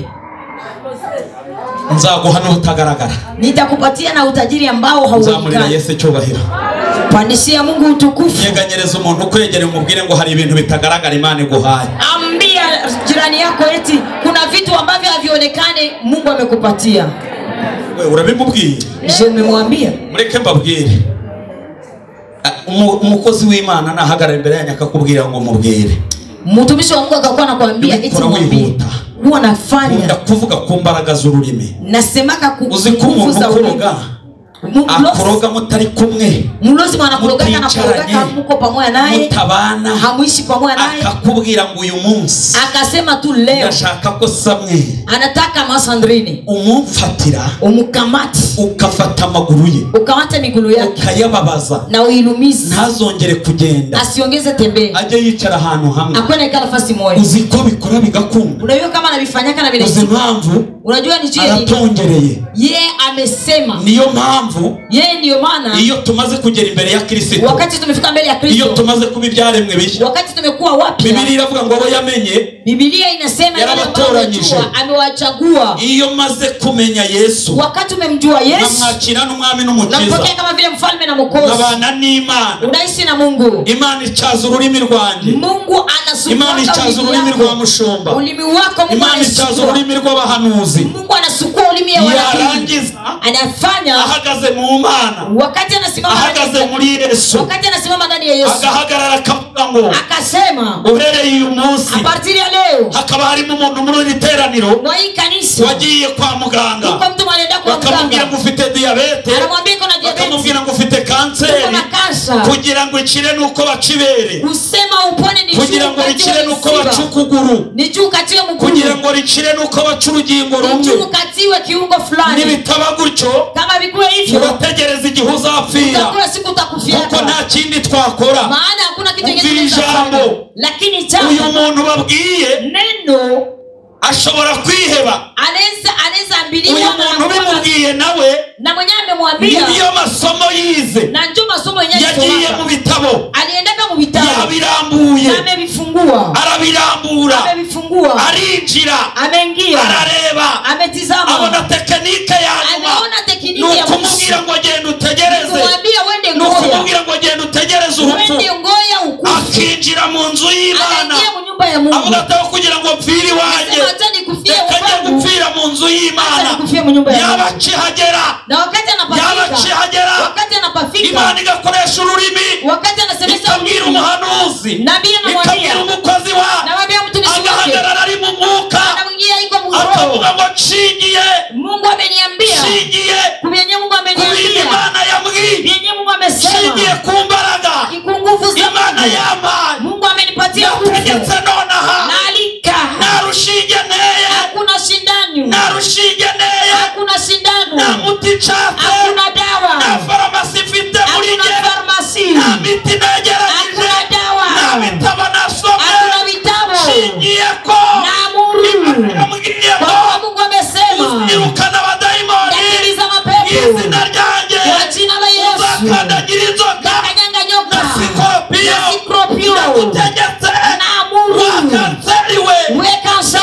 B: Nzaguha n'ubutagaragara.
A: Nitakupatia na utajiri ambao
B: Nzamurira
A: hauonekani.
B: Yesu icyubahiro.
A: Pandishia Mungu utukufu.
B: Nyeganyereza umuntu ukwegereye umubwire ngo hari ibintu bitagaragara Imana iguhaye.
A: Ambia jirani yako eti kuna vitu ambavyo havionekani Mungu amekupatia.
B: We urabimubwiye?
A: Je, umemwambia?
B: Mureke mbabwire. Umukozi w'Imana nahagarara imbere yanyu akakubwira ngo mubwire.
A: Mtumishi wa Mungu akakuwa anakuambia eti
B: Ubikora
A: mwambie.
B: wihuta.
A: Huwa nafanya.
B: Nkunda kuvuga ku mbaraga z'ururimi.
A: Nasemaka ku
B: Uzi ko
A: nguvu
B: umuntu
A: za ulimi.
B: ukuroga akuroga mutari kumwe,
A: Mlozi mwanakuroga na
B: muticaranye,
A: kuroga muko pamoja naye,
B: mutabana,
A: hamuishi pamoja naye.
B: akakubwira ngo uyu munsi
A: Akasema tu leo
B: ndashaka ko Samweli
A: anataka Masandrini
B: umumfatira,
A: umukamati,
B: ukafata amaguru ye,
A: ukamate miguu yake
B: ukayababaza,
A: na uilumize,
B: ntazongere kugenda,
A: asiongeze tembee,
B: ajye yicara ahantu hamwe.
A: akwende ikala fasi moja.
B: Uzi ko bikora bigakunda.
A: Unajua kama anavifanyaka na
B: Uzi
A: vile,
B: impamvu
A: unajua ni juu ya nini?
B: aratongereye.
A: Yeye amesema,
B: Niyo mpamvu
A: yeye ndiyo maana
B: iyo tumaze kugera imbere ya Kristo,
A: wakati tumefika mbele ya
B: iyo
A: Kristo,
B: tumaze kuba ibyaremwe bishya,
A: wakati tumekuwa wapya,
B: Bibiliya iravuga ngo abo yamenye
A: Biblia inasema yale ambayo
B: yarabatoranyije.
A: amejua, amewachagua.
B: Iyo maze kumenya Yesu,
A: Wakati umemjua Yesu,
B: nkamwakira n'umwami n'umukiza,
A: unampokea kama vile mfalme na mwokozi,
B: nkabana n'Imana,
A: unaishi na Mungu.
B: Imana icaza ururimi rwanjye,
A: Mungu anasukua
B: Imana icaza ururimi rwa mushumba,
A: ulimi wako. Mungu
B: Imana icaza
A: anasukua,
B: ururimi rw'abahanuzi.
A: Mungu anasukua ulimi ya wanabii.
B: Yarangiza
A: Anafanya
B: ahagaze mu Mana,
A: wakati anasimama
B: ahagaze muri Yesu,
A: wakati anasimama ndani ya Yesu,
B: agahagarara akavuga ngo
A: akasema
B: uhereye uyu munsi
A: a partir ya leo
B: hakaba harimo umuntu muri iri teraniro
A: mwa hii kanisa
B: wagiye kwa muganga,
A: uko mtu anaenda kwa
B: bakamubwira ngo
A: mganga,
B: ufite diyabete,
A: anamwambia iko na diabetes,
B: bakamubwira ngo ufite
A: uko
B: kanseri,
A: na kansa,
B: kugira ngo ikire nuko baca ibere,
A: kusema upone ni juu
B: kugira ngo rikire
A: ukatiwe
B: nuko baca
A: msiba,
B: ukuguru,
A: ni juu ukatiwe
B: kugira
A: mguu,
B: ngo rikire nuko baca urugingo
A: ni
B: rumwe.
A: juu ukatiwe kiungo fulani.
B: Nibitaba gutyo
A: Kama vikuwe hivyo,
B: urategereza igihe uzapfira,
A: utakuwa siku
B: kuko
A: utakufiaka,
B: nta kindi twakora.
A: maana hakuna kitu
B: Umvira
A: kingine
B: ijambo.
A: tunaweza kufanya. Lakini
B: Uyu
A: jambo
B: muntu babwiye
A: neno
B: ashobora kwiheba.
A: anaweza ambiliwa
B: Uyu
A: na
B: muntu
A: anakuwa na-
B: bimubwiye nawe
A: na mwenyewe amemwambia,
B: nibyo masomo yize,
A: na njo masomo yenyewe
B: yagiye
A: alisomaka.
B: mu bitabo,
A: Aliendaka mu vitabu
B: yabirambuye,
A: na amevifungua,
B: arabirambura,
A: amevifungua,
B: arinjira,
A: ameingia,
B: arareba,
A: ametizama,
B: abona tekinike ya nyuma.
A: ameona
B: Ni
A: tekiniki ya mwisho,
B: ukumubwira ngo genda utegereze,
A: kumwambia wende
B: ni
A: ngoya,
B: ukumubwira ngo genda utegereze urupfu.
A: wende ngoya ukufe.
B: Akinjira mu nzu y'Imana,
A: Anaingia mu nyumba ya Mungu,
B: avuga ati aho kugira ngo mpfire iwanjye,
A: Anasema hata nikufie
B: reka njye
A: ufangu,
B: gupfira mu nzu
A: hata
B: y'Imana.
A: nikufie mu nyumba ya
B: Yaba
A: Mungu.
B: akihagera,
A: Na wakati
B: yaba
A: anapafika,
B: akihagera,
A: wakati anapafika,
B: Imana igakoresha ururimi,
A: wakati anasemesha
B: ikabwira
A: ulimi,
B: umuhanuzi,
A: nabii anamwambia,
B: ikabwira umukozi wa,
A: namwambia mtumishi wake,
B: agahagarara ari mu mwuka,
A: anamwingia iko mu roho.
B: akavuga ngo nshingiye,
A: Mungu ameniambia,
B: nshingiye
A: vyenye Mungu
B: ku bintu
A: ameniambia,
B: Imana yambwiye,
A: vyenye Mungu amesema,
B: nshingiye ku mbaraga
A: ku nguvu za
B: Imana
A: Mungu.
B: yampaye,
A: Mungu amenipatia nguvu,
B: nategetse nonaha,
A: naalika,
B: nta rushinge nteye,
A: hakuna shindano,
B: nta rushinge nteye,
A: hakuna
B: nta
A: shindano,
B: muti nshatse,
A: hakuna
B: nta
A: dawa,
B: farumasi mfite muri
A: hakuna
B: nge,
A: farmasi,
B: nta miti negeranyije,
A: hakuna dawa,
B: nta bitabo nasomye,
A: hakuna vitabu.
B: nshingiye ko
A: Naamuru
B: Imana yambwiye
A: kwa
B: ngo
A: kuwa Mungu amesema,
B: uzirukana abadayimoni
A: ndakimbiza
B: mu
A: mapepo
B: izina ryanjye,
A: kwa jina la Yesu,
B: uzakandagira inzoka
A: ndakanyanga nyoka
B: na sikorupiyo,
A: na sikorupiyo.
B: ndagutegetse,
A: Naamuru
B: wa kanseri we,
A: we kansa,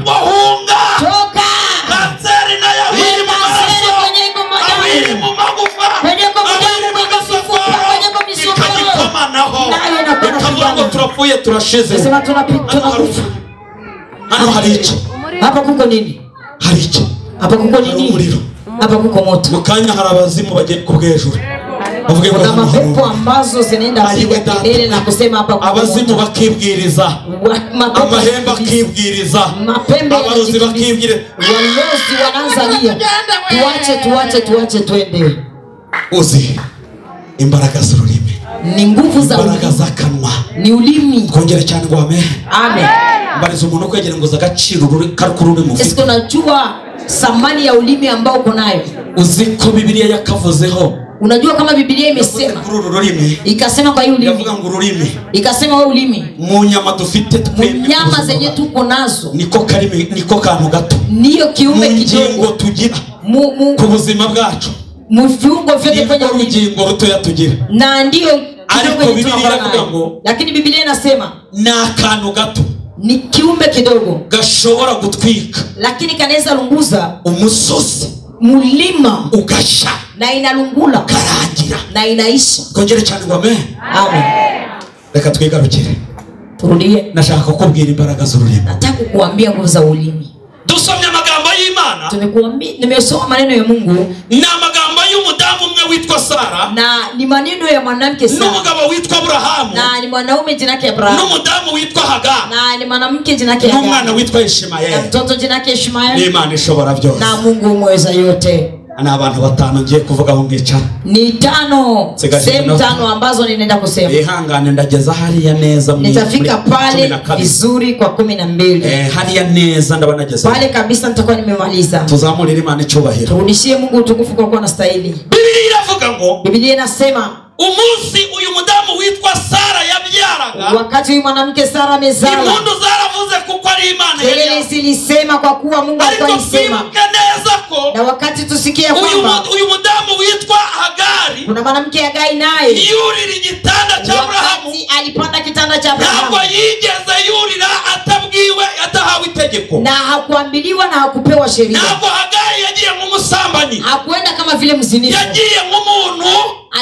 B: ngo hunga
A: toka
B: kanseri nayo aho iri
A: we
B: mu
A: kanseri
B: maraso,
A: kwenye iko
B: aho iri
A: madamu
B: mu magufa,
A: kwenye iko
B: aho iri
A: mdamu,
B: mu
A: kwenye iko
B: misokoro,
A: mifupa, kwenye iko misokoro,
B: ikagikomanaho,
A: nayo inakuwa
B: ikavuga ngo
A: napigana.
B: turapfuye turashize.
A: Nasema tunakufa.
B: Hano hari iki?
A: Hapa kuko nini?
B: Hari iki?
A: Hapa kuko
B: Hari
A: nini?
B: umuriro.
A: Hapa kuko moto.
B: Mu kanya hari abazimu bagiye kubwejura, bavuge ngo
A: Kuna
B: hano hari
A: mapepo
B: umuriro.
A: ambazo zinaenda
B: Ayiwe
A: kupiga
B: data.
A: kelele na kusema hapa kuko
B: Abazimu
A: moto.
B: bakibwiriza,
A: Mapepo
B: amahembe akibwiriza,
A: mapembe
B: abarozi
A: yanajikimbiza.
B: bakibwiriza.
A: Walozi wanaanza lia, tuache, tuache, tuache, twende.
B: Uzi imbaraga z'ururimi,
A: Ni nguvu za
B: imbaraga
A: ulimi,
B: z'akanwa.
A: ni ulimi.
B: Twongere cyane ngo amen.
A: Amen.
B: Mbariza umuntu kwegera ngo agaciro k'ururimi ufite.
A: Esko unajua thamani ya ulimi ambao uko nayo?
B: Uziko Bibiliya yakavuzeho.
A: Unajua kama Biblia imesema ikasema kwa hiyo ulimi, ikasema wewe ulimi
B: mu nyama dufite twembi,
A: nyama zenye tuko nazo
B: niko karimi, niko kantu gato,
A: niyo kiumbe kidogo
B: tugira ku buzima bwacu,
A: mu viungo vyote kwenye
B: urugingo rutoya tugira,
A: na ndio
B: ariko Biblia iravuga ngo,
A: lakini Biblia inasema
B: na kantu gato
A: ni kiumbe kidogo
B: gashobora gutwika,
A: lakini kanaweza lunguza
B: umusozi,
A: mulima
B: ugasha
A: na inalungula
B: karangira
A: na inaisha.
B: Kongere cyane ngo amen.
A: Amen.
B: Reka twigarukire,
A: turudie.
B: Nashaka kukubwira imbaraga z'ururimi.
A: Nataka kukuambia nguvu za ulimi.
B: Dusomye amagambo y'Imana.
A: Tumekuambia, nimesoma maneno ya Mungu.
B: Na amagambo y'umudamu umwe witwa Sara.
A: Na ni maneno ya mwanamke Sara.
B: N'umugabo witwa Abrahamu.
A: Na ni mwanaume jina lake Abrahamu.
B: N'umudamu witwa Hagar.
A: Na ni mwanamke jina lake Hagar.
B: N'umwana witwa Ishimaeli.
A: Na mtoto jina lake Ishmaeli.
B: N'Imana ishobora byose.
A: Na Mungu mweza yote.
B: Ana abantu batanu ngiye kuvuga aho ngicara.
A: Ni tano, sehemu tano ambazo ninaenda kusema.
B: Ihangane ndageza hariya neza mu
A: nitafika pale vizuri kwa 12.
B: Hariya neza ndaba nageza.
A: Pale kabisa nitakuwa nimemaliza.
B: Tuzamurire Imana icyubahiro.
A: Turudishie Mungu utukufu kwa kuwa anastahili.
B: Biblia iravuga ngo,
A: Biblia inasema
B: umunsi uyu mudamu witwa Sara yabyaraga,
A: wakati huyu mwanamke Sara amezala,
B: impundu zaravuze kuko ari Imana
A: yari zilisema kwa kuwa Mungu alikuwa alisema. Na wakati tusikia kwamba
B: uyu mudamu witwa Hagari,
A: kuna mwanamke Hagai naye
B: yurira igitanda cha Abrahamu,
A: wakati alipanda kitanda cha Abrahamu,
B: ntabwo yigeze yurira atabwiwe, atahawe itegeko,
A: na hakuambiliwa na hakupewa sheria.
B: Ntabwo Hagari yagiye nk'umusambanyi,
A: hakuenda kama vile mzinifu,
B: yagiye nk'umuntu,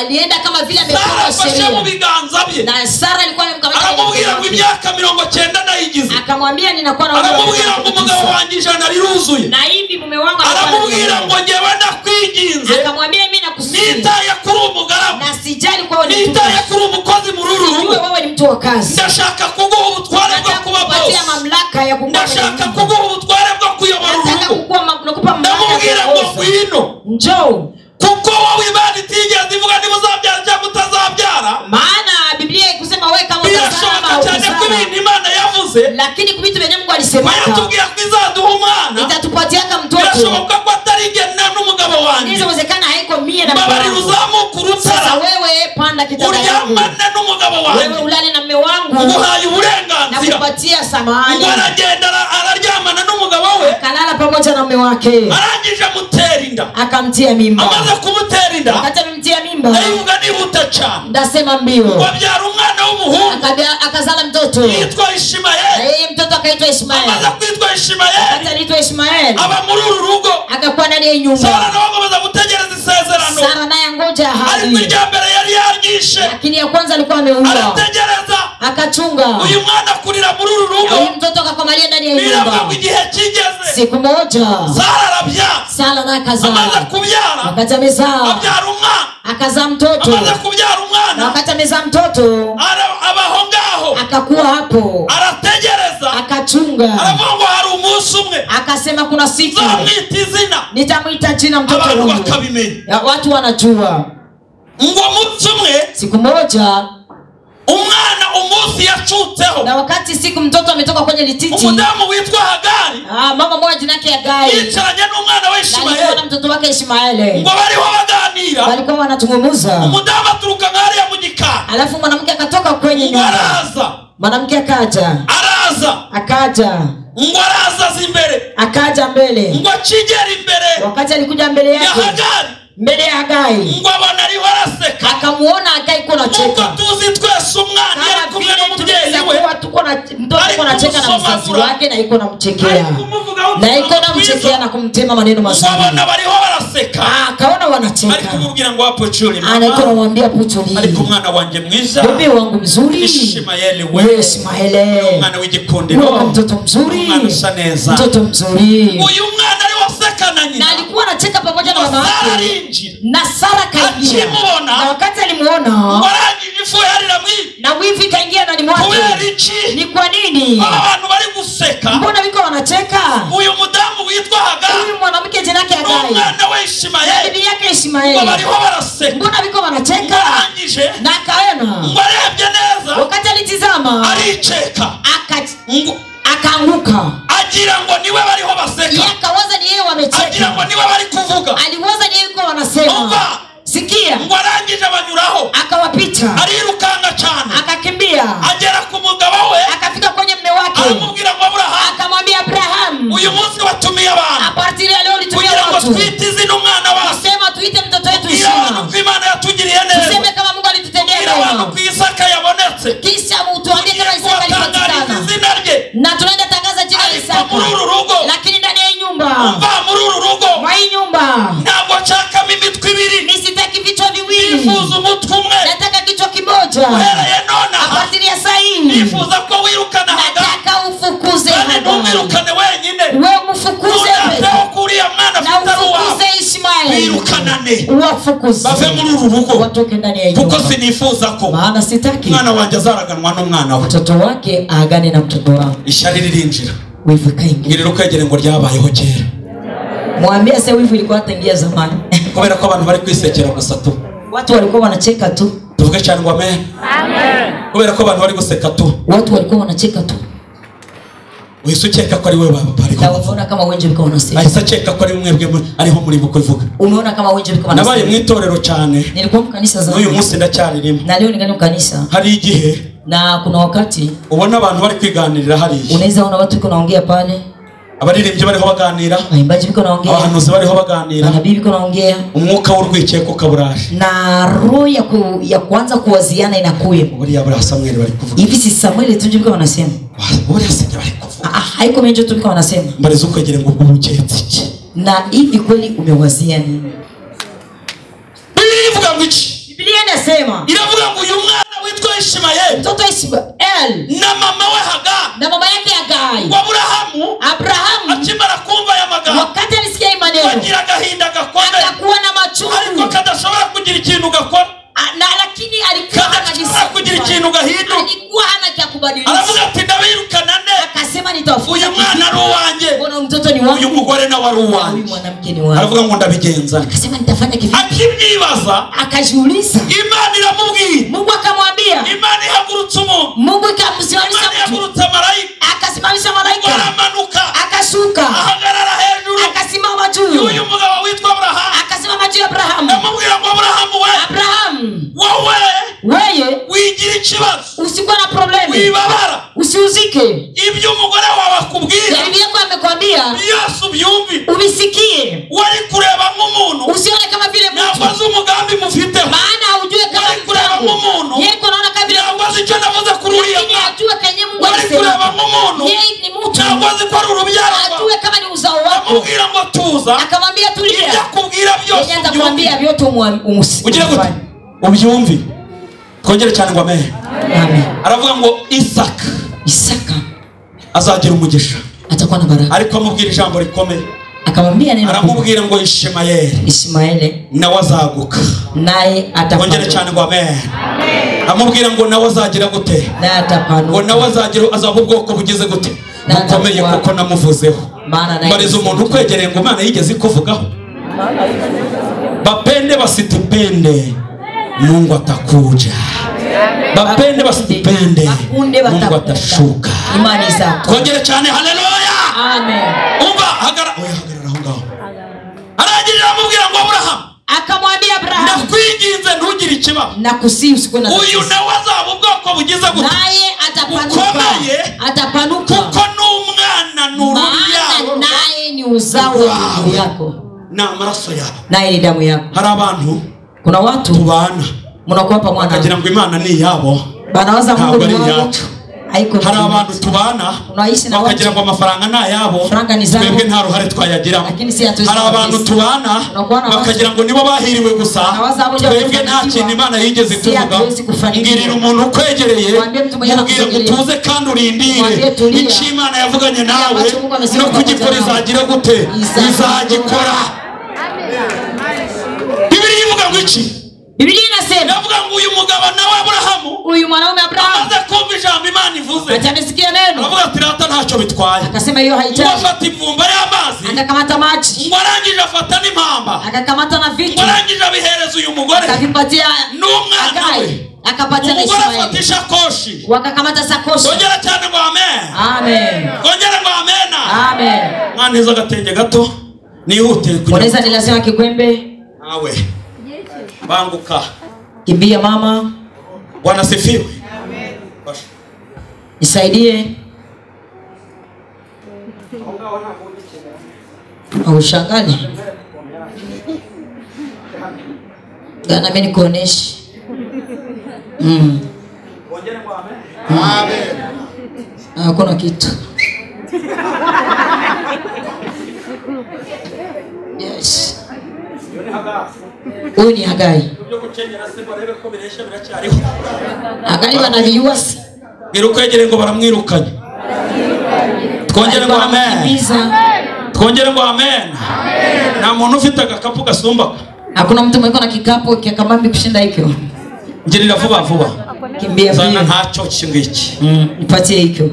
A: alienda kama vile amepewa sheria
B: na
A: Sara alikuwa amemkamata.
B: Aramubwira ngo imyaka 90 nayigize,
A: akamwambia ninakuwa na
B: aramubwira ngo umugabo wanjye ijana riruzuye,
A: na hivi mume wangu
B: aramubwira ngo ngewe ndakwinginze,
A: akamwambia mimi nakusihi,
B: nitaye kuri umugaragu
A: na sijali kwa wewe,
B: nitaye kuri umukozi muri uru rugo,
A: wewe ni mtu wa kazi,
B: ndashaka kuguha ubutware bwo kuba boss,
A: mamlaka ya kukupa,
B: ndashaka kuguha ubutware bwo kuyobora urugo,
A: ndamubwira
B: ngo ngwino,
A: njoo,
B: kuko wowe Imana itigeze ivuga niba uzabyara cyangwa utazabyara.
A: Maana Biblia ikusema wewe kama
B: utazaa cyane ko ibintu Imana yavuze,
A: lakini kubitu vyenye Mungu alisema
B: yatubwiye ko izaduha umwana,
A: itatupatia mtoto.
B: Birashoboka ko atari njye n'umugabo wanjye,
A: inawezekana haiko mie na
B: mbabarira uzamuka urutara.
A: Sasa wewe panda kitanda yangu,
B: uryamane n'umugabo wanjye,
A: wewe ulale na mume wangu,
B: nguhaye uburenganzira,
A: nakupatia samahani.
B: Ngo aragenda araryamana n'umugabo we,
A: akalala pamoja na mume wake,
B: arangije amutera inda,
A: akamtia mimba.
B: Amaze kumutera inda,
A: wakati amemtia mimba,
B: ndayivuga nihuta cyane,
A: ndasema mbio,
B: wabyara umwana w'umuhungu,
A: akazala mtoto
B: yitwa Ishimaeli.
A: Na yeye mtoto akaitwa Ishimaeli.
B: Amaze kwitwa Ishimaeli,
A: wakati aliitwa Ishimaeli,
B: aba muri uru rugo,
A: akakuwa ndani ya nyumba.
B: Sara nawe akomeza gutegereza isezerano.
A: Sara naye angoja ahadi,
B: ariko irya mbere yari yaryishe,
A: lakini ya kwanza alikuwa ameua.
B: Arategereza,
A: akachunga
B: uyu mwana akurira muri uru rugo,
A: huyu mtoto akakomalia ndani ya nyumba.
B: Igihe kigeze,
A: siku moja
B: Sara arabyara.
A: Sara naye akazaa.
B: Amaze kubyara,
A: wakati amezaa,
B: abyara umwana,
A: akazaa mtoto.
B: Amaze kubyara umwana,
A: wakati amezaa mtoto,
B: abaho ngaho,
A: akakuwa hapo,
B: arategereza,
A: akachunga.
B: Aravuga ngo hari umunsi umwe,
A: akasema kuna siku
B: nzamwita izina,
A: nitamwita jina mtoto
B: abantu
A: wangu,
B: bakabimenya,
A: watu wanajua.
B: Ngo umunsi umwe,
A: siku moja,
B: umwana umunsi yacutseho,
A: na wakati siku mtoto ametoka kwenye lititi,
B: umudamu witwa Hagari,
A: mama mmoja jina yake Hagai,
B: yicaranye n'umwana we Ishimaeli,
A: alikuwa na mtoto wake Ishimaeli,
B: ngo bariho baganira,
A: walikuwa wanazungumza.
B: Umudamu aturuka ngariya mu gikari,
A: alafu mwanamke akatoka kwenye nyumba,
B: araza,
A: mwanamke akaja,
B: araza,
A: akaja,
B: ngo araza imbere,
A: akaja mbele,
B: ngo akigera imbere,
A: wakati alikuja mbele yake
B: Hagari,
A: mbele ya Hagai,
B: ngo abona ariho araseka,
A: akamuona Hagai kuna cheka.
B: Nkuko tuzi twese umwana yari kumwe n'umubyeyi we,
A: mtoto yuko anacheka na mzazi wake, na yuko anamchekea, na yuko anamchekea na kumtema maneno mazuri.
B: Abana bariho baraseka,
A: akaona wanacheka,
B: ari kumubwira ngo hapo chuli mama,
A: anaiko anamwambia puchuli,
B: ariko umwana wanje mwiza,
A: bebe wangu mzuri,
B: Ishimaeli we,
A: Ishimaeli
B: umwana w'igikundiro,
A: mtoto mzuri,
B: umwana usa neza,
A: mtoto mzuri.
B: Uyu mwana ari waseka na nyina,
A: na alikuwa anacheka pamoja na mama yake, na Sara kaingia, na wakati alimuona, na wivu ikaingia ndani mwake. Ni kwa nini
B: abantu bari guseka?
A: Mbona wiko wanacheka?
B: Uyu mudamu witwa Hagai,
A: huyu mwanamke jina yake Hagai,
B: umwana we Ishimaeli,
A: bibi yake Ishimaeli,
B: bariho baraseka.
A: Mbona wiko wanacheka? Na akaona,
B: ngo arebye neza,
A: wakati alitizama,
B: aricheka,
A: Akaanguka.
B: Agira ngo niwe bariho baseka.
A: Yeye akawaza ni yeye wamecheka.
B: Agira ngo niwe bari kuvuga.
A: Aliwaza ni yeye yuko wanasema.
B: Umva.
A: Sikia.
B: Ngo arangije abanyuraho.
A: Akawapita.
B: Arirukanga cyane.
A: Akakimbia.
B: Agera ku mugabo we.
A: Akafika kwenye mume wake.
B: Aramubwira ngo Abraham.
A: Akamwambia Abraham.
B: Uyu munsi watumiye abantu.
A: A partir ya leo ulitumia watu.
B: Kugira ngo twite izina umwana wawe.
A: Sema tuite mtoto wetu Isaka.
B: Imana yatugiriye neza.
A: Tuseme kama Mungu alitutendea
B: mema. Abantu ku Isaka yabonetse.
A: Kisha utuambie kama Isaka alipatikana.
B: Izina rye.
A: Na tunaenda tangaza jina la Isaka.
B: Muri uru rugo.
A: Lakini ndani ya nyumba.
B: Umva muri uru rugo.
A: Mwa hii nyumba.
B: Ntabwo nshakamo imitwe ibiri.
A: Nisitaki vichwa viwili.
B: Nifuza umutwe umwe.
A: Nataka kichwa kimoja.
B: Uhereye nonaha.
A: A partir ya saa hii.
B: Nifuza ko wirukana Haga.
A: Nataka ufukuze
B: Haga.
A: Haga.
B: Ntumwirukane wenyine.
A: Wewe umfukuze.
B: Kuriya mwana
A: Na
B: afite ari uwawe.
A: ufukuze Ishmaeli.
B: Birukanane.
A: Wafukuze.
B: Bave muri uru rugo.
A: Watoke ndani ya nyumba.
B: Kuko sinifuza ko
A: maana sitaki
B: umwana wanjye azaraganwa n'umwana we.
A: Mtoto wake aagane na mtoto wangu.
B: Ishyari ririnjira.
A: Wivu ikaingia.
B: Ngirira ukwegere ngo ryabayeho kera.
A: Mwambie sasa wivu ilikuwa tangia zamani.
B: Kubera ko abantu bari kwisekera gusa tu.
A: Watu walikuwa wanacheka tu.
B: Tuvuge cyane ngo amen.
D: Amen.
B: Kubera ko abantu bari guseka tu.
A: Watu walikuwa wanacheka tu.
B: Uhise ukeka ko ari we bari
A: Na unaona kama wengi walikuwa wanasema.
B: Ahise akeka ko ari mwebwe ariho muri kuvuga.
A: Umeona kama wengi walikuwa wanasema.
B: Nabaye mu itorero cyane.
A: Nilikuwa mu kanisa zamani.
B: N'uyu munsi ndacyaririmo.
A: Na leo ningali mu kanisa.
B: Hari igihe
A: na kuna wakati
B: ubona abantu bari kwiganirira hariya.
A: Unaweza ona watu wiko naongea pale.
B: Abaririmbyi bariho baganira.
A: Waimbaji biko naongea.
B: Abahanuzi bariho baganira.
A: Manabii biko naongea.
B: Umwuka w'urwikekwe ukaburaje.
A: Na roho ya kuanza kuwaziana inakuya.
B: Buriya buriya Samuel bari kuvuga.
A: Hivi si Samuel tu biko wanasema.
B: Buriya sinjye bari kuvuga.
A: Haiko menjo tu biko wanasema.
B: Mbariza ukwegere ngo ubwo uketse iki?
A: Na hivi kweli umewazia nini?
B: Bibiliya ivuga ngo iki?
A: Biblia inasema.
B: Iravuga ngo uyu mwana witwa Ishimayeli.
A: Mtoto Ismael
B: na mama we Haga.
A: Na mama yake Hagai.
B: Ngo Aburahamu.
A: Abrahamu
B: akimara kumva aya magambo.
A: Wakati alisikia hii maneno.
B: Agira agahinda gakomeye.
A: Akakuwa na machungu.
B: Ariko kadashobora kugira ikintu gakora.
A: Na lakini alikuwa
B: hana kugira ikintu gahinduka.
A: Alikuwa hana cha kubadilisha.
B: Aravuga ati ndabirukana nde.
A: Akasema nitawafukuza.
B: Uyu mwana ari uwanjye.
A: Mbona mtoto ni wangu.
B: Uyu mugore nawe ari uwanjye.
A: Huyu mwanamke ni wangu.
B: Aravuga ngo ndabigenza.
A: Akasema nitafanya kivipi?
B: Akibyibaza.
A: Akajiuliza.
B: Imana iramubwira.
A: Mungu akamwambia.
B: Imana ihagurutsa umuntu.
A: Mungu ikamsimamisha
B: Imana
A: mtu.
B: ihagurutsa marayika.
A: Akasimamisha malaika.
B: Aramanuka.
A: Akashuka.
B: Ahagarara hejuru.
A: Akasimama juu.
B: Uyu mugabo witwa Abrahamu.
A: Akasimama juu ya Abrahamu.
B: Ndamubwira ngo Abrahamu we.
A: Abrahamu.
B: Wowe.
A: Wewe
B: wigira ikibazo.
A: Usikuwa na problemi.
B: Wibabara.
A: Usiuzike.
B: Ibyo umugore wawe akubwira.
A: Ya bibi yako amekwambia.
B: Byose ubyumve.
A: Ubisikie.
B: Wari kureba nk'umuntu.
A: Usione kama vile mtu.
B: Ntabwo azi umugambi mufiteho.
A: Maana hujue kama
B: wari kureba nk'umuntu.
A: Yeye anaona kama vile
B: ntabwo azi icyo navuze kuri uriya
A: lakini
B: mwana.
A: ajue kenye Mungu
B: Wari
A: alisema.
B: kureba nk'umuntu.
A: Yeye ni mtu.
B: Ntabwo azi ko ari urubyaro rwawe.
A: Ajue kama ni uzao wako.
B: Amubwira ngo tuza.
A: Akamwambia tulia.
B: Ibyo akubwira byose
A: Yeye atakwambia vyote
B: Ugire gute? Ubyumve. Twongere cyane ngo amen.
A: Amen.
B: Aravuga ngo Isaka.
A: Isaka
B: azagira umugisha.
A: Atakuwa na baraka.
B: Ariko amubwira ijambo rikomeye.
A: Akamwambia neno.
B: Aramubwira ngo Ishimayeli.
A: Ishimaeli
B: nawe azaguka.
A: Naye atapanuka.
B: Twongere cyane ngo amen. Amen. Amubwira ngo nawe azagira gute?
A: Naye atapanuka.
B: Ngo nawe azagira azaba ubwoko bugize gute? Bukomeye kuko namuvuzeho. Mbariza umuntu ukwegereye ngo Imana yigeze ikuvugaho. Bapende basitupende, Mungu atakuja. Bapende basitupende, Mungu atashuka.
A: Imani zako.
B: Twongere cyane haleluya.
A: Amen.
B: Umva hagarara aho ngaho. Arangirira amubwira ngo Abrahamu.
A: Akamwambia Abrahamu.
B: Ndakwinginze ntugire ikibazo.
A: Nakusihi usikuwe na
B: Uyu nawe azaba ubwoko bugize gute?
A: Naye atapanuka. Atapanuka.
B: Kuko n'umwana ni urubyaro.
A: Naye ni uzao wa ndugu yako.
B: Na amaraso yawe.
A: Naye ni damu yako.
B: Hari abantu
A: kuna watu
B: tubana
A: mnakuwa pamoja
B: bakagira ngo Imana ni iyabo.
A: Banawaza Mungu ni wao. Haiko.
B: Hari abantu tubana
A: unaishi na watu
B: bakagira ngo amafaranga ni ayabo. Twebwe nta ruhare twayagiramo. Hari abantu tubana bakagira ngo nibo bahiriwe gusa. Twebwe nta kintu Imana yigeze ituvuga. Ngirira umuntu ukwegereye mubwire ngo utuze kandi urindire icyo Imana yavuganye nawe no kugikora izagira gute? Izagikora. Bibiliya ivuga ngo iki?
A: Biblia inasema.
B: Ndavuga ngo uyu mugabo nawe Abrahamu.
A: Uyu mwanaume Abrahamu.
B: Amaze kumva ijambo Imana ivuze.
A: Ati amesikia neno.
B: Aravuga ati rata ntacyo bitwaye.
A: Akasema hiyo haitaji.
B: Afata imvumba y'amazi.
A: Akakamata maji.
B: Ngo arangije afata n'impamba.
A: Akakamata na vitu.
B: Ngo arangije abihereza uyu mugore.
A: Akavipatia
B: n'umwana we.
A: Akapatia na
B: Umugore
A: Ishmaeli.
B: afata ishakoshi.
A: Wakakamata sakoshi.
B: Kongera cyane ngo amen.
A: Amen.
B: Kongera ngo amena.
A: Amen.
B: Mwaneza agatenge gato nihute kugira
A: Unaweza ni lazima kikwembe.
B: nawe. Banguka.
A: Kimbia mama.
B: Bwana sifiwe. Amen.
A: Nisaidie. Ushangali. Gana mimi nikuoneshe.
C: Amen.
A: Hakuna kitu. Yes. Huyu ni Hagai. Hagai wanaviua.
B: Birukwegere ngo baramwirukanye. Twongere ngo amen. Twongere ngo amen. Nta muntu ufite agakapu gasumbaka.
A: Hakuna mtu mwenye na kikapu kia kabambi kushinda hikyo.
B: Ngirira vuba vuba.
A: Kimbia
B: Zana ntacyo kingiki.
A: Nipatie hikyo.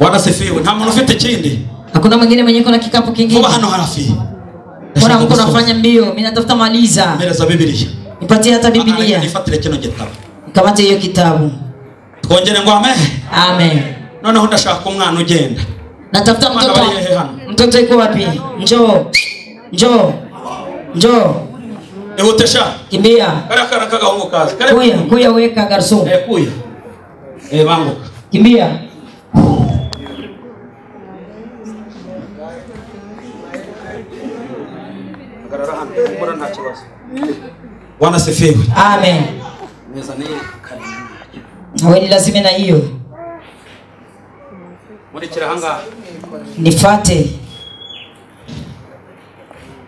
B: Bwana sifiwe. Nta muntu ufite kindi.
A: Hakuna mwingine mwenye na kikapu kingine.
B: Vuba hano hafi.
A: Mbona mko nafanya mbio? Mimi natafuta maliza.
B: Mpereza Bibiliya.
A: Nipatie hata Biblia.
B: Nifatire kino gitabo.
A: Nikamate hiyo kitabu.
B: Twongere ngo amen.
A: Amen.
B: Noneho ndashaka umwana ugenda.
A: Natafuta mtoto. Mtoto yuko wapi? Njoo. Njoo. Njoo.
B: Ihutesha.
A: Kimbia.
B: Kara kagahungu kazi.
A: Kuya, kuya weka garso.
B: Kuya. Banguka.
A: Kimbia.
B: Bwana sifiwe.
A: Amen. Nawe ni lazima na hiyo. Nifate.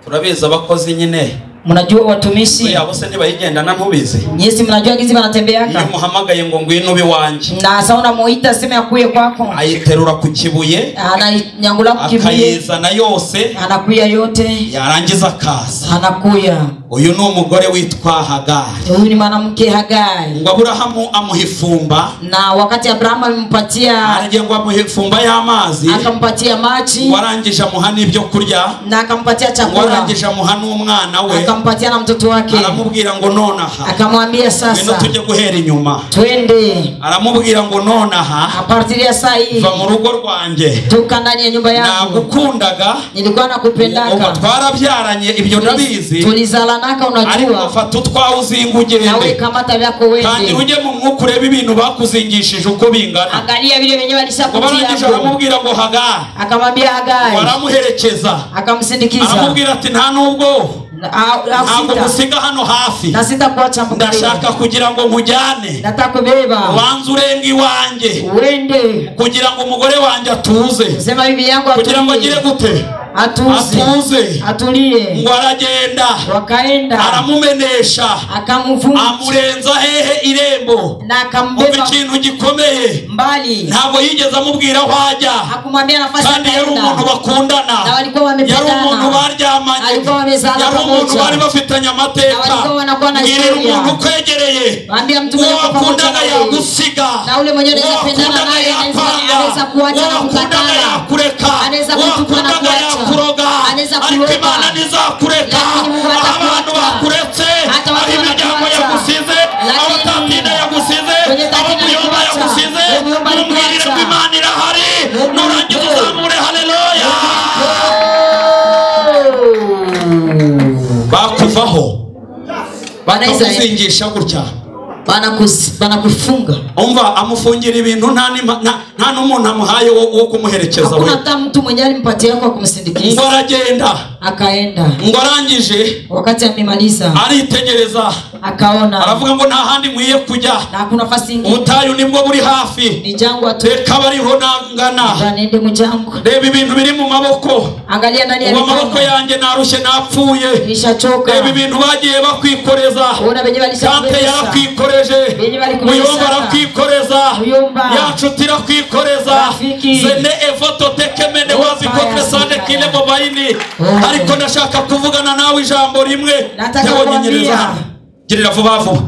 B: Turabizi abakozi nyine.
A: Mnajua watumishi.
B: Oya bose ntibayigendana ntubizi.
A: Nyesi mnajua gizi wanatembeaka.
B: Iyo muhamagaye ngo ngwino ube wanje.
A: Na sasa unamuita sema akuye kwako.
B: Ayiterura ku kibuye.
A: Ananyangula ku kibuye.
B: Akayizana yose.
A: Anakuya yote.
B: Yarangiza akaza.
A: Anakuya.
B: Uyu ni umugore witwa Hagai.
A: Huyu ni mwanamke Hagai.
B: Ngo Aburahamu amuha ifumba.
A: Na wakati Abrahamu alimpatia,
B: aragiye ngo amuha ifumba y'amazi.
A: Akampatia maji.
B: Warangije amuha n'ibyo kurya.
A: Na akampatia chakula.
B: Warangije amuha n'umwana we.
A: Akampatia na mtoto wake.
B: Aramubwira ngo nonaha.
A: Akamwambia sasa.
B: Ngwino tujye guhera inyuma.
A: Twende.
B: Aramubwira ngo nonaha.
A: Apartiria saa hii.
B: Va mu rugo rwanjye.
A: Toka ndani ya nyumba yangu.
B: Nagukundaga.
A: Nilikuwa nakupendaka.
B: Ubu twarabyaranye ibyo ndabizi.
A: Tulizalanaka unajua.
B: Ariko fata utwawe uzinga ugende.
A: Nawe kamata vyako wende.
B: Kandi ujye mu mwuka urebe ibintu bakuzingishije uko bingana.
A: Angalia vile wenyewe walishakutia.
B: Barangije aramubwira ngo Hagai.
A: Akamwambia Hagai.
B: Waramuherekeza.
A: Akamsindikiza.
B: Aramubwira ati nta nubwo ntabwo gusiga hano hafi.
A: Na sitakuacha mpaka.
B: Ndashaka kugira ngo nkujyane.
A: Natakubeba.
B: Ubanze urenge iwanjye.
A: Uende.
B: Kugira ngo umugore wanjye atuze.
A: Sema bibi yangu atulie.
B: Kugira ngo agire gute?
A: Atuze.
B: Atuze.
A: Atulie.
B: Ngo aragenda.
A: Wakaenda.
B: Aramumenesha.
A: Akamuvunja.
B: Amurenza hehe irembo.
A: Na akambeba.
B: Ikintu gikomeye.
A: Mbali.
B: Ntabwo yigeze amubwira aho ajya.
A: Hakumwambia nafasi.
B: Kandi yari umuntu bakundana.
A: Na walikuwa wamependana.
B: Yari umuntu baryamanye.
A: Alikuwa wamezala
B: Yari umuntu bari bafitanye amateka. Mbwirira umuntu ukwegereye.
A: Mwambie mtu mwenye
B: wakundaga yagusiga.
A: Na ule mwenye unaweza pendana naye anaweza kuacha na kukataa.
B: Yakureka.
A: Anaweza kutupa na kuacha.
B: Kuroga.
A: Anaweza
B: Ariko
A: kuroga.
B: Imana ntizakureka.
A: Lakini Mungu
B: Aho
A: hatakuacha.
B: abantu bakuretse,
A: Hata watu
B: aho imiryango
A: wanakuacha.
B: yagusize, aho
A: Lakini
B: tatina yagusize,
A: kwenye
B: aho
A: tatina
B: muyomba
A: alikuacha.
B: yagusize,
A: Muyomba
B: mumubwirire
A: alikuacha.
B: ko Imana irahari. Nurangiza uzamure haleluya. Bakuvaho. Bakakuzingisha gutya.
A: Banakufunga.
B: Umva amufungira ibintu nta n'umuntu amuhaye wo kumuherekeza we.
A: Hakuna hata mtu mwenye alimpatia kwa kumsindikiza.
B: Ngo aragenda.
A: Akaenda.
B: Ngo arangije.
A: Wakati amemaliza.
B: Aritegereza.
A: Akaona.
B: Aravuga ngo nta handi nkwiye kujya.
A: Na hakuna nafasi nyingine.
B: Ubutayu nibwo buri hafi.
A: Ni jangwa tu.
B: Reka bariho nangana.
A: Nende mu jangwa.
B: Reba ibintu biri mu maboko.
A: Angalia ndani ya
B: mikono.
A: Maboko
B: yanjye narushye napfuye.
A: Nishachoka.
B: Reba ibintu bagiye bakwikoreza.
A: Ona benye
B: Kante yarakwikoreza. Muyomba arakwikoreza. Yacu irakwikoreza. Zene evoto tekemene wazi kotre sande kile mobayini. Ariko ndashaka kuvugana nawe ijambo rimwe. Tewonyenyereza. Girira vuba vuba.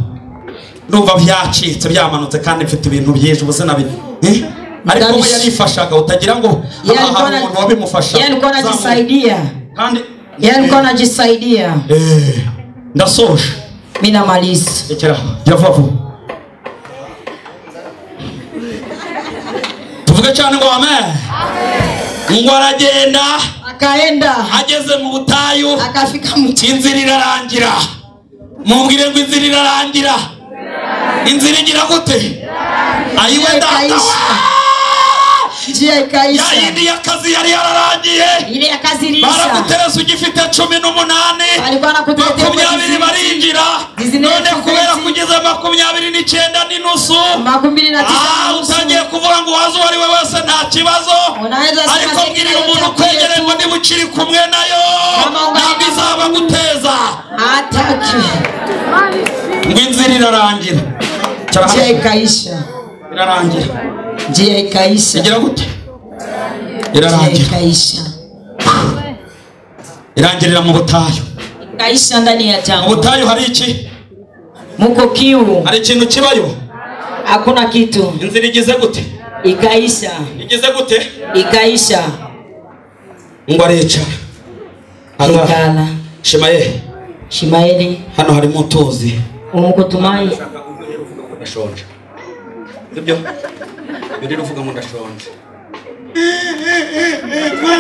B: Ndumva byacitse byamanutse kandi mfite ibintu byinshi ubuse nabi. Ariko we yarifashaga utagira ngo hari umuntu wabimufasha.
A: Yeye alikuwa anajisaidia.
B: Kandi
A: Yeye alikuwa anajisaidia.
B: Ndasoje.
A: Mimi namaliza.
B: Rekera. Jya vuba vuba. Tuvuge cyane ngo amen. Ngo aragenda.
A: Akaenda.
B: Ageze mu butayu.
A: Akafika mu
B: inzira irarangira. Mumbwire ngo inzira irarangira. Inzira igira gute? Ayiwe data.
A: Njia ikaisha.
B: Yindi y'akazi yari yararangiye.
A: Ile ya kazi iliisha.
B: Baragutereza ugifite 18.
A: Alikuwa anakutetea
B: 20 barinjira. None kubera kugeza 29 n'inusu.
A: 29.
B: Utangiye kuvuga ngo wazo wari we wese nta kibazo. Ariko mbwirira umuntu kwegereye ngo niba ukiri kumwe nayo ntabwo izaba guteza.
A: Ataki.
B: Ngo inzira irarangira.
A: Njia ikaisha.
B: Irarangira.
A: Njia ikaisha.
B: Igira gute? Irarangira.
A: Ikaisha.
B: Irangirira mu butayu.
A: Ikaisha ndani ya jangwa.
B: Mu butayu hari iki?
A: Muko kiu.
B: Hari ikintu kibayo?
A: Hakuna kitu.
B: Inzira igize gute?
A: Ikaisha.
B: Igize gute?
A: Ikaisha.
B: Ngo aricara.
A: Ikala.
B: Shimaeli.
A: Shimaeli.
B: Hano harimo utuzi.
A: Umuko tumai.
B: Ndashonje. Sibyo? Yuri ruvuga ngo ndashonje.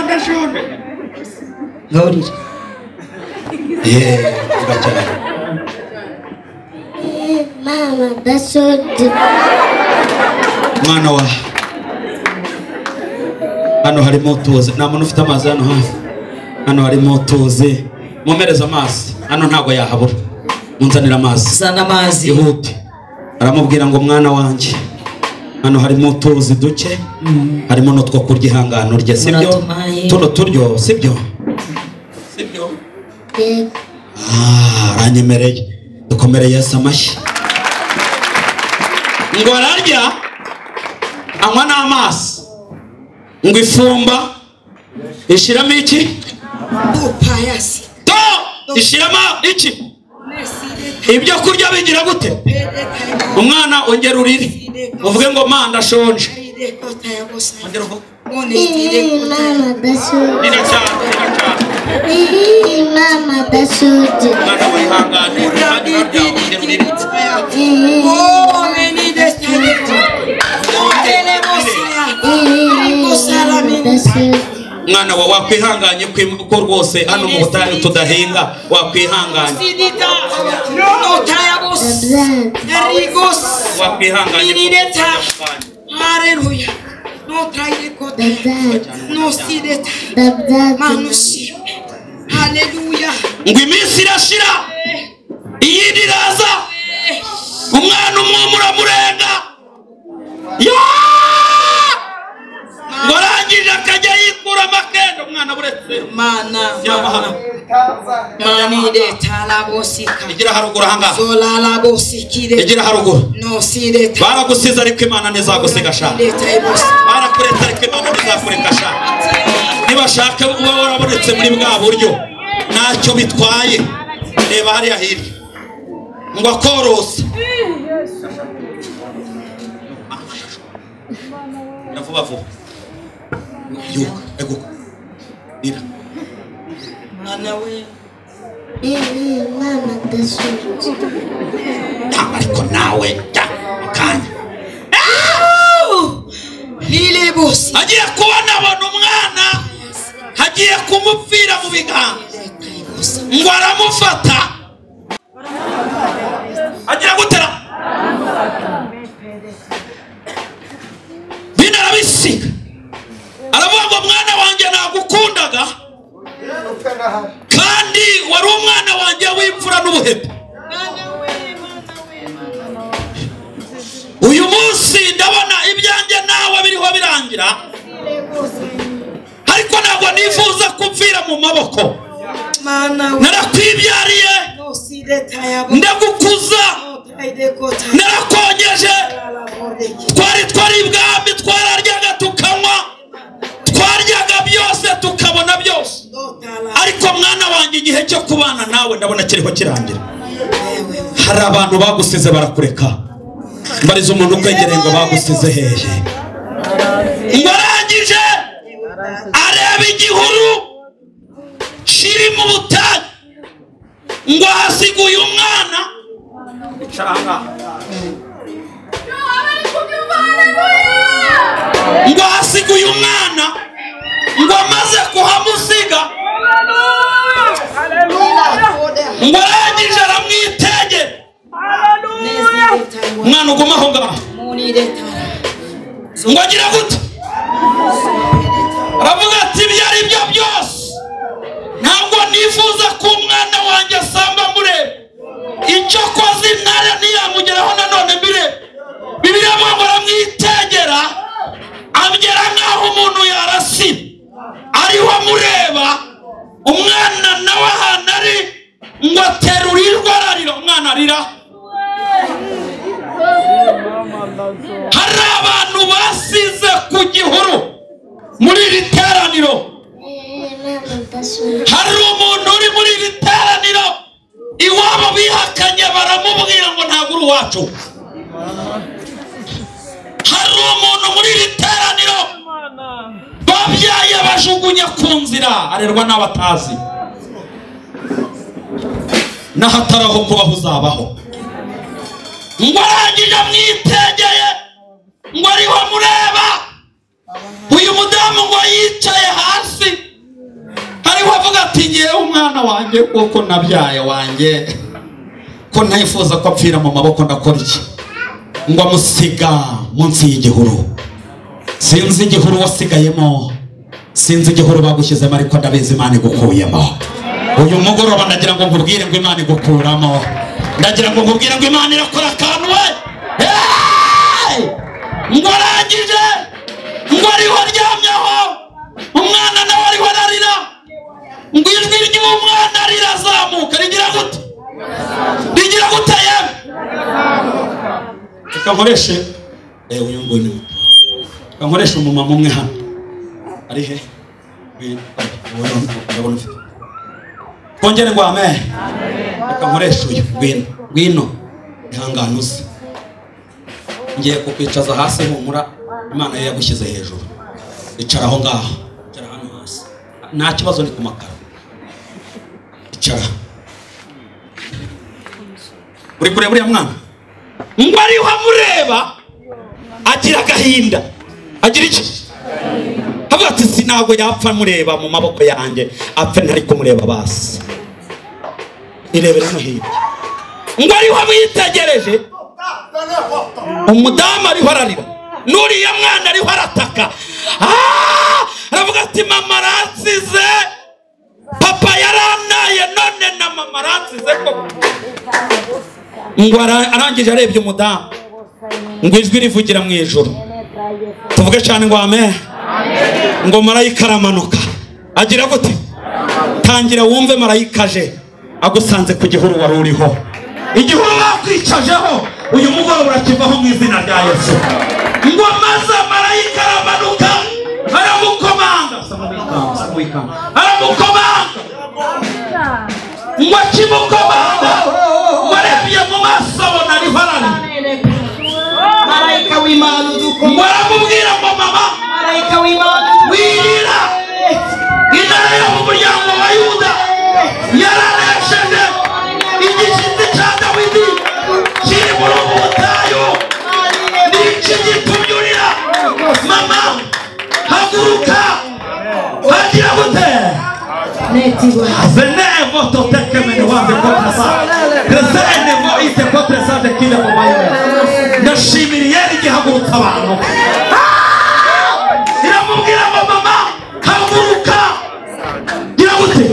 B: Ndashonje.
A: Gaurira.
B: Vuga cyane.
D: Mama ndashonje.
B: Mwana wa. Hano harimo utuzi. Nta muntu ufite amazi hano hafi. Hano harimo utuzi. Mumereze amazi. Hano ntago yahabura. Munzanira amazi.
A: Zana amazi.
B: Ihute. Aramubwira ngo mwana wanjye. Hano harimo utuzi duke, harimo n'utwo kurya ihangano rye, sibyo? Tuno turyo, sibyo? Sibyo? Aranyemereye. Dukomere Yesu amashyi. Ngo ararya anywa n'amazi. Ngo ifumba ishiramo iki? Ishiramo iki? Ibyo kurya bigira gute? Umwana ongera urire. Uvuge ngo ma ndashonje. Ongera uvuge.
D: Mama ndashonje. Mama ndashonje.
B: Mwana wihangane. Ongera urire. Mwana wa wakwihanganye ko rwose hano mu butayu tudahinga wakwihanganye. Wakwihanganye. Ngo iminsi irashira iyindi iraza umwana umwe uramurenga. Ngo arangije akajya yikura amakendo umwana buretse
E: mana
B: igira haruguru ahangaha igira haruguru. Baragusize ariko Imana ntizagusiga sha. Barakuretse ariko Imana ntizakureka sha. Nibashaka uba warabonetse muri bwa buryo ntacyo bitwaye. Reba hariya hirya ngo akorosa vuba vuba. Yuka eguka rira.
E: Mwana we.
D: Mama ndashonje.
B: Ariko nawe jya akanya. Agiye kubona abona umwana hagiye kumupfira mu biganza. Ngo aramufata. Agira gutera. Bina arabisiga. Aravuga ngo mwana wanjye nagukundaga kandi wari umwana wanjye w'imfura n'ubuheta. Uyu munsi ndabona ibyanjye nawe biriho birangira, ariko ntabwo nifuza kupfira mu maboko. Narakwibyariye, ndagukuza, narakongeje, twari ibwami, twararyaga tukanywa, twaryaga byose tukabona byose, ariko mwana wanjye igihe cyo kubana nawe ndabona kiriho kirangira. Hari abantu bagusize barakureka. Mbariza umuntu ukwegereye ngo bagusize hehe. Ngo arangije areba igihuru Ikiri mu butayu ngo hasiguye umwana ngo hasiguye umwana ngo amaze kuhamusiga ngo arangije aramwitegera umwana uguma aho ngaho ngo agira gute aravuga ati ibyo ari byo byose ntabwo nifuza ko umwana wanjye asamba mureba icyo koze intare ntiyamugeraho nanone mbireba Bibiliya ngo aramwitegera agera nk'aho umuntu yarasira ariho amureba umwana nawe ahantu ari ngo aterurirwe ararira umwana arira. Hari abantu basize ku gihuru muri iri teraniro. Hari umuntu uri muri iri teraniro iwabo bihakanye baramubwira ngo ntabwo uri uwacu. Hari umuntu muri iri teraniro babyaye bajugunya ku nzira arerwa n'abatazi n'ahataraho kubaho uzabaho. Ngo arangije amwitegeye ngo ariho amureba uyu mudamu ngo yicaye hasi ariho avuga ati ngewe umwana wanjye kuko nabyaye wanjye ko ntayifuza ko apfira mu maboko ndakora iki ngo amusiga munsi y'igihuru. Sinzi igihuru wasigayemo, sinzi igihuru bagushyizemo, ariko ndabizi Imana igukuyemo. Uyu mugoroba ndagira ngo nkubwire ngo Imana igukuramo, ndagira ngo nkubwire ngo Imana irakora akantu we. Ngo arangije ngo ariho aryamyeho umwana nawe ariho ararira ngo ijwi ry'umwana rirazamuka rigira gute rigira gute yemwe. Reka nkoreshe uyu nguyu ni muto, reka nkoreshe umumama umwe hano ari he ndabona ufite twongere ngo amen. Reka nkoreshe uyu ngwino ngwino ihangane uze ngiye kukwicaza hasi humura Imana yo yagushyize hejuru icara aho ngaho icara hano hasi nta kibazo ni ku makaro icara uri kureba uriya mwana ngo ariho amureba agira agahinda agira iki avuga ati sinabwo yapfa mureba mu maboko yanjye apfe ntari kumureba basi irebere no hirya ngo ariho amwitegereje umudamu ariho ararira n'uriya mwana ariho arataka aravuga ati mama aransize papa yaranaye none na mama aransize koko. Ngo arangije arebye umudamu ngo ijwi rivugira mu ijuru tuvuge cyane ngo amen. Ngo marayika aramanuka agira gute tangira wumve marayika aje agusanze ku gihuru wari uriho igihuru bakwicajeho uyu mugoroba urakivaho mu izina rya Yesu. Ngo maze marayika aramanuka aramukomanga aramukomanga ngo akimukomanga arebye mu maso abona ariho ararira.
E: Marayika w'Imana
B: ngo aramubwira ngo mama
E: marayika w'Imana
B: wirira intare yo mu muryango wa Yuda yaranesheje igishyitsi cya Dawidi kiri muri ubu butayu niki gitumye urira mama haguruka hagira gute ndashimira yari igihagurutsa abantu iramubwira ngo mama haguruka gira gute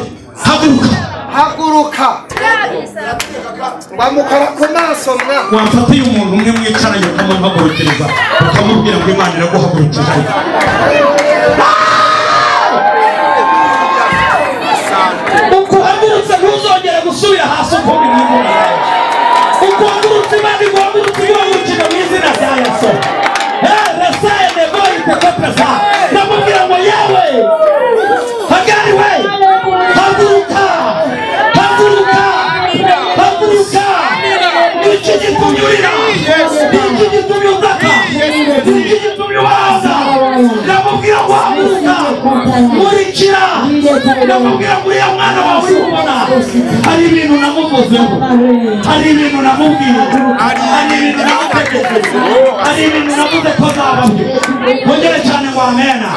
B: haguruka
C: haguruka bamukora ku maso mwa
B: wamfatiye umuntu umwe mwicaranye ukamuhagurukiriza ukamubwira ngo Imana iraguhagurukije. Ukuhagurutse ntuzongere gusubira hasi ukundi mu izina rya Yesu. Ukuhagurutse Imana iguhagurutse iguhagurukije mu izina rya Yesu. Ndamubwira ngo yewe Hagari we haguruka haguruka haguruka niki gitumye urira niki gitumye utaka niki gitumye ubaza ndamubwira ngo haguruka nkurikira Ndamubwira ngo uriya mwana wawe uri kubona hari ibintu namuvuzeho, hari ibintu namubwiye, hari ibintu namutekereje, hari ibintu navuze ko azaba byo. Mwongere cyane ngo amena.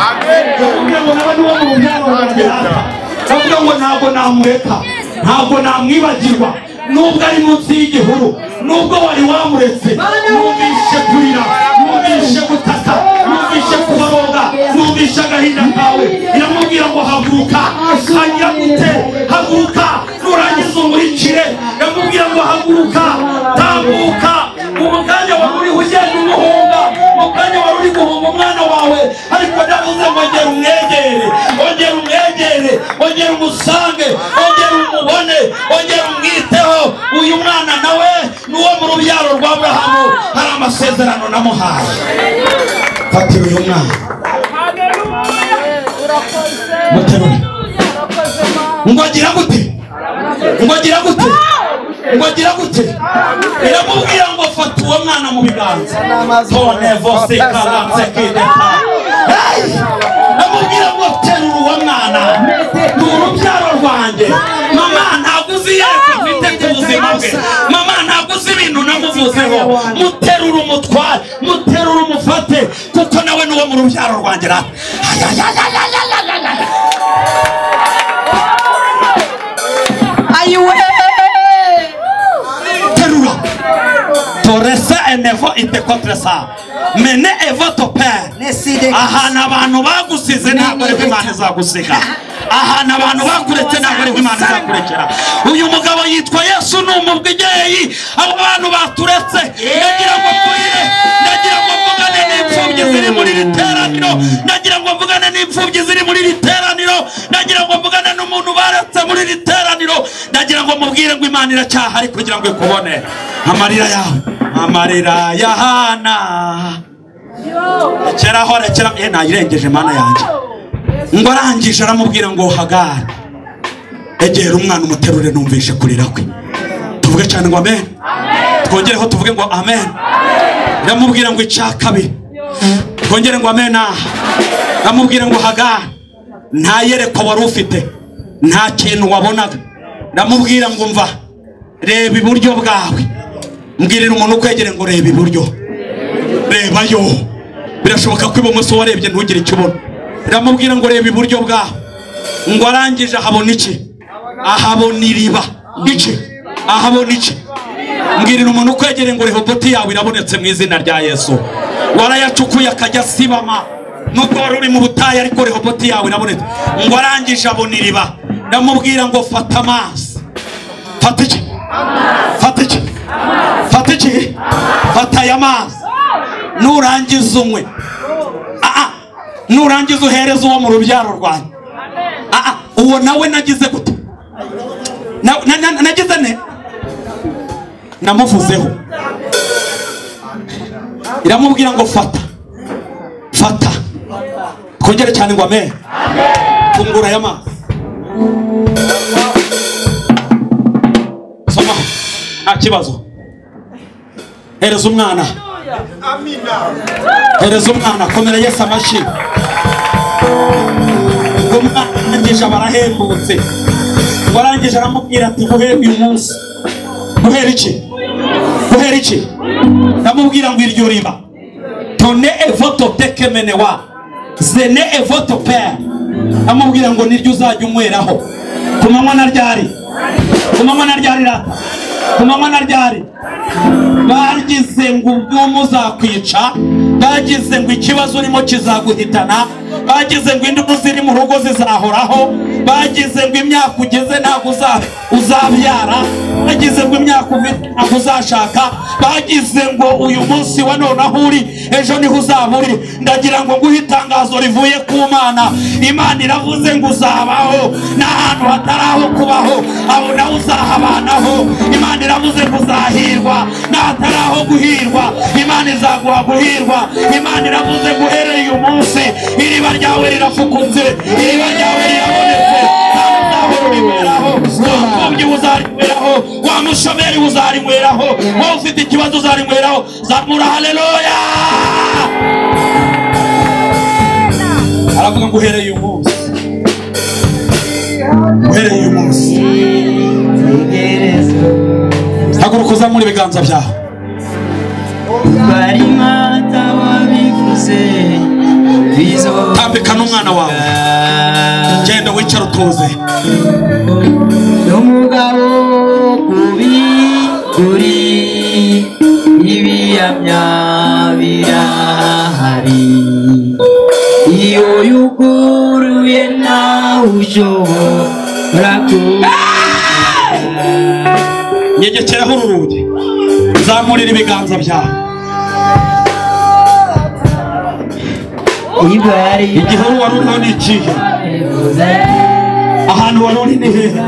B: Ndamubwira ngo nawe ni uwo mu rubyaro rwanjye data. Ndavuga ngo ntabwo namureka, ntabwo namwibagirwa, nubwo ari munsi y'igihuru, nubwo wari wamuretse. Numvishe kurira, numvishe gutaka, numvishe kubaroga, numvishe agahinda kawe. Iramubwira ngo haguruka, hajya gute, haguruka nurangiza umurikire. Iramubwira ngo haguruka, tambuka. Mu kanya wari uri ugenda umuhunga, mu kanya wari uri guhunga umwana wawe, ariko ndavuze ngo ongera umwegere, ongera umwegere, ongera umusange, ongera umubone, ongera umwiteho. Uyu mwana nawe ni uwo mu rubyaro rwa Aburahamu, hari amasezerano namuhaye. Fatira uyu mwana, muterure. Ngo agira gute? Ngo agira gute? Ngo agira gute? Iramubwira ngo fata uwo mwana mu biganza. Tone vose kalanze kideta. Iramubwira ngo terura uwo mwana, ni urubyaro rwanjye. Mama ntabwo uzi yereka mfite ku buzima bwe, mama ntabwo uzi ibintu namuvuzeho. Muterura umutware, muterura umufate, kuko nawe ni uwo mu rubyaro rwanjye.
A: Ayiwe
B: terura. Toresa enevo ite contre ça. Mene evo ton père. Ahantu abantu bagusize ntabwo ariko Imana izagusiga. Ahantu abantu bakuretse ntabwo ariko Imana izakurekera. Uyu mugabo yitwa Yesu, ni umubyeyi. Abo bantu baturetse, ndagira ngo mvugire, ndagira ngo mvugane n'imfubyi ziri muri iri teraniro, ndagira ngo mvugane n'imfubyi ziri muri iri teraniro, ndagira ngo mvugane n'umuntu baretse muri iri teraniro, ndagira ngo mubwire ngo Imana iracyahari kugira ngo ikubone. Amarira yawe, amarira ya Hana. Rekeraho, rekera, nayirengeje Mana yanjye. Ngo arangije aramubwira ngo Hagari, egera umwana umuterure, numvishe kurira kwe. Tuvuge cyane ngo amen. Twongereho tuvuge ngo amen. Iramubwira ngo icya kabiri, twongere ngo amen. Aramubwira ngo Hagari, nta yerekwa wari ufite, nta kintu wabonaga. Iramubwira ngo mva, reba iburyo bwawe. Mbwirira umuntu ukwegere ngo reba iburyo, reba yo. Birashoboka ko ibumoso warebye ntugire icyo ubona. Iramubwira ngo reba iburyo bwawe. Ngo arangije ahabona iki? Ahabona iriba. Iki? Ahabona iki? Mbwirira umuntu ukwegere ngo Rehoboti yawe irabonetse mu izina rya Yesu. Warayacukuye akajya asibama, nubwo wari uri mu butayu, ariko Rehoboti yawe irabonetse. Ngo arangije abona iriba. Ndamubwira ngo fata amazi. Fata iki? Fata iki? Fata iki? Fata aya mazi. Nurangiza unywe. Nurangiza uhereze uwo mu rubyaro rwanjye. Uwo nawe nagize gute? Nagize ne? Namuvuzeho. Iramubwira ngo fata, fata. Twongere cyane ngo amen. Fungura aya mazi. Soma, nta kibazo. Hereza umwana, hereza umwana. Komera Yesu amashyi. Ngo umwana arangije barahembutse. Ngo arangije aramubwira ati guhera uyu munsi, guhera iki? Guhera iki? Ndamubwira ngo iryo riba tone evoto tekemenewa zene evoto père. Amubwira ngo niryo uzajya unyweraho ku manywa na ryari, ku manywa na ryari rata, ku manywa na ryari. Bagize ngo ubwumu uzakwica, bagize ngo ikibazo urimo kizaguhitana, bagize ngo indubu ziri mu rugo zizahoraho, bagize ngo imyaka ugeze ntabwo uzabyara, bagize ngo imyaka ufite ntabwo uzashaka, bagize ngo uyu munsi wa none aho uri ejo niho uzaba uri. Ndagira ngo nguhe itangazo rivuye ku Mana. Imana iravuze ngo uzabaho n'ahantu hatari aho kubaho, aho nawe uzahabanaho. Imana iravuze ngo uzahirwa n'ahatari aho guhirwa, Imana izaguha guhirwa. Imana iravuze ngo uhereye uyu munsi iriba ryawe rirafukutse, iriba ryawe rirabonetse, ntawe uzahora urinyweraho, wa mushomeri uzarinyweraho, wowe ufite ikibazo uzarinyweraho. Zamura haleluya. Aravuga ngo uhereye uyu munsi Uhereye uyu munsi haguruka uzamura ibiganza byawe. Tambika n'umwana wawe, genda wicara utuze.
F: N'umugabo kubiguri ibihamya birahari, iyo yuguruye nawe ushobora kuba.
B: Nyegekeraho uru rugi, zamurira ibiganza byawe. Igihuru wari uriho ni ikihe? Ahantu wari uri ni hehe?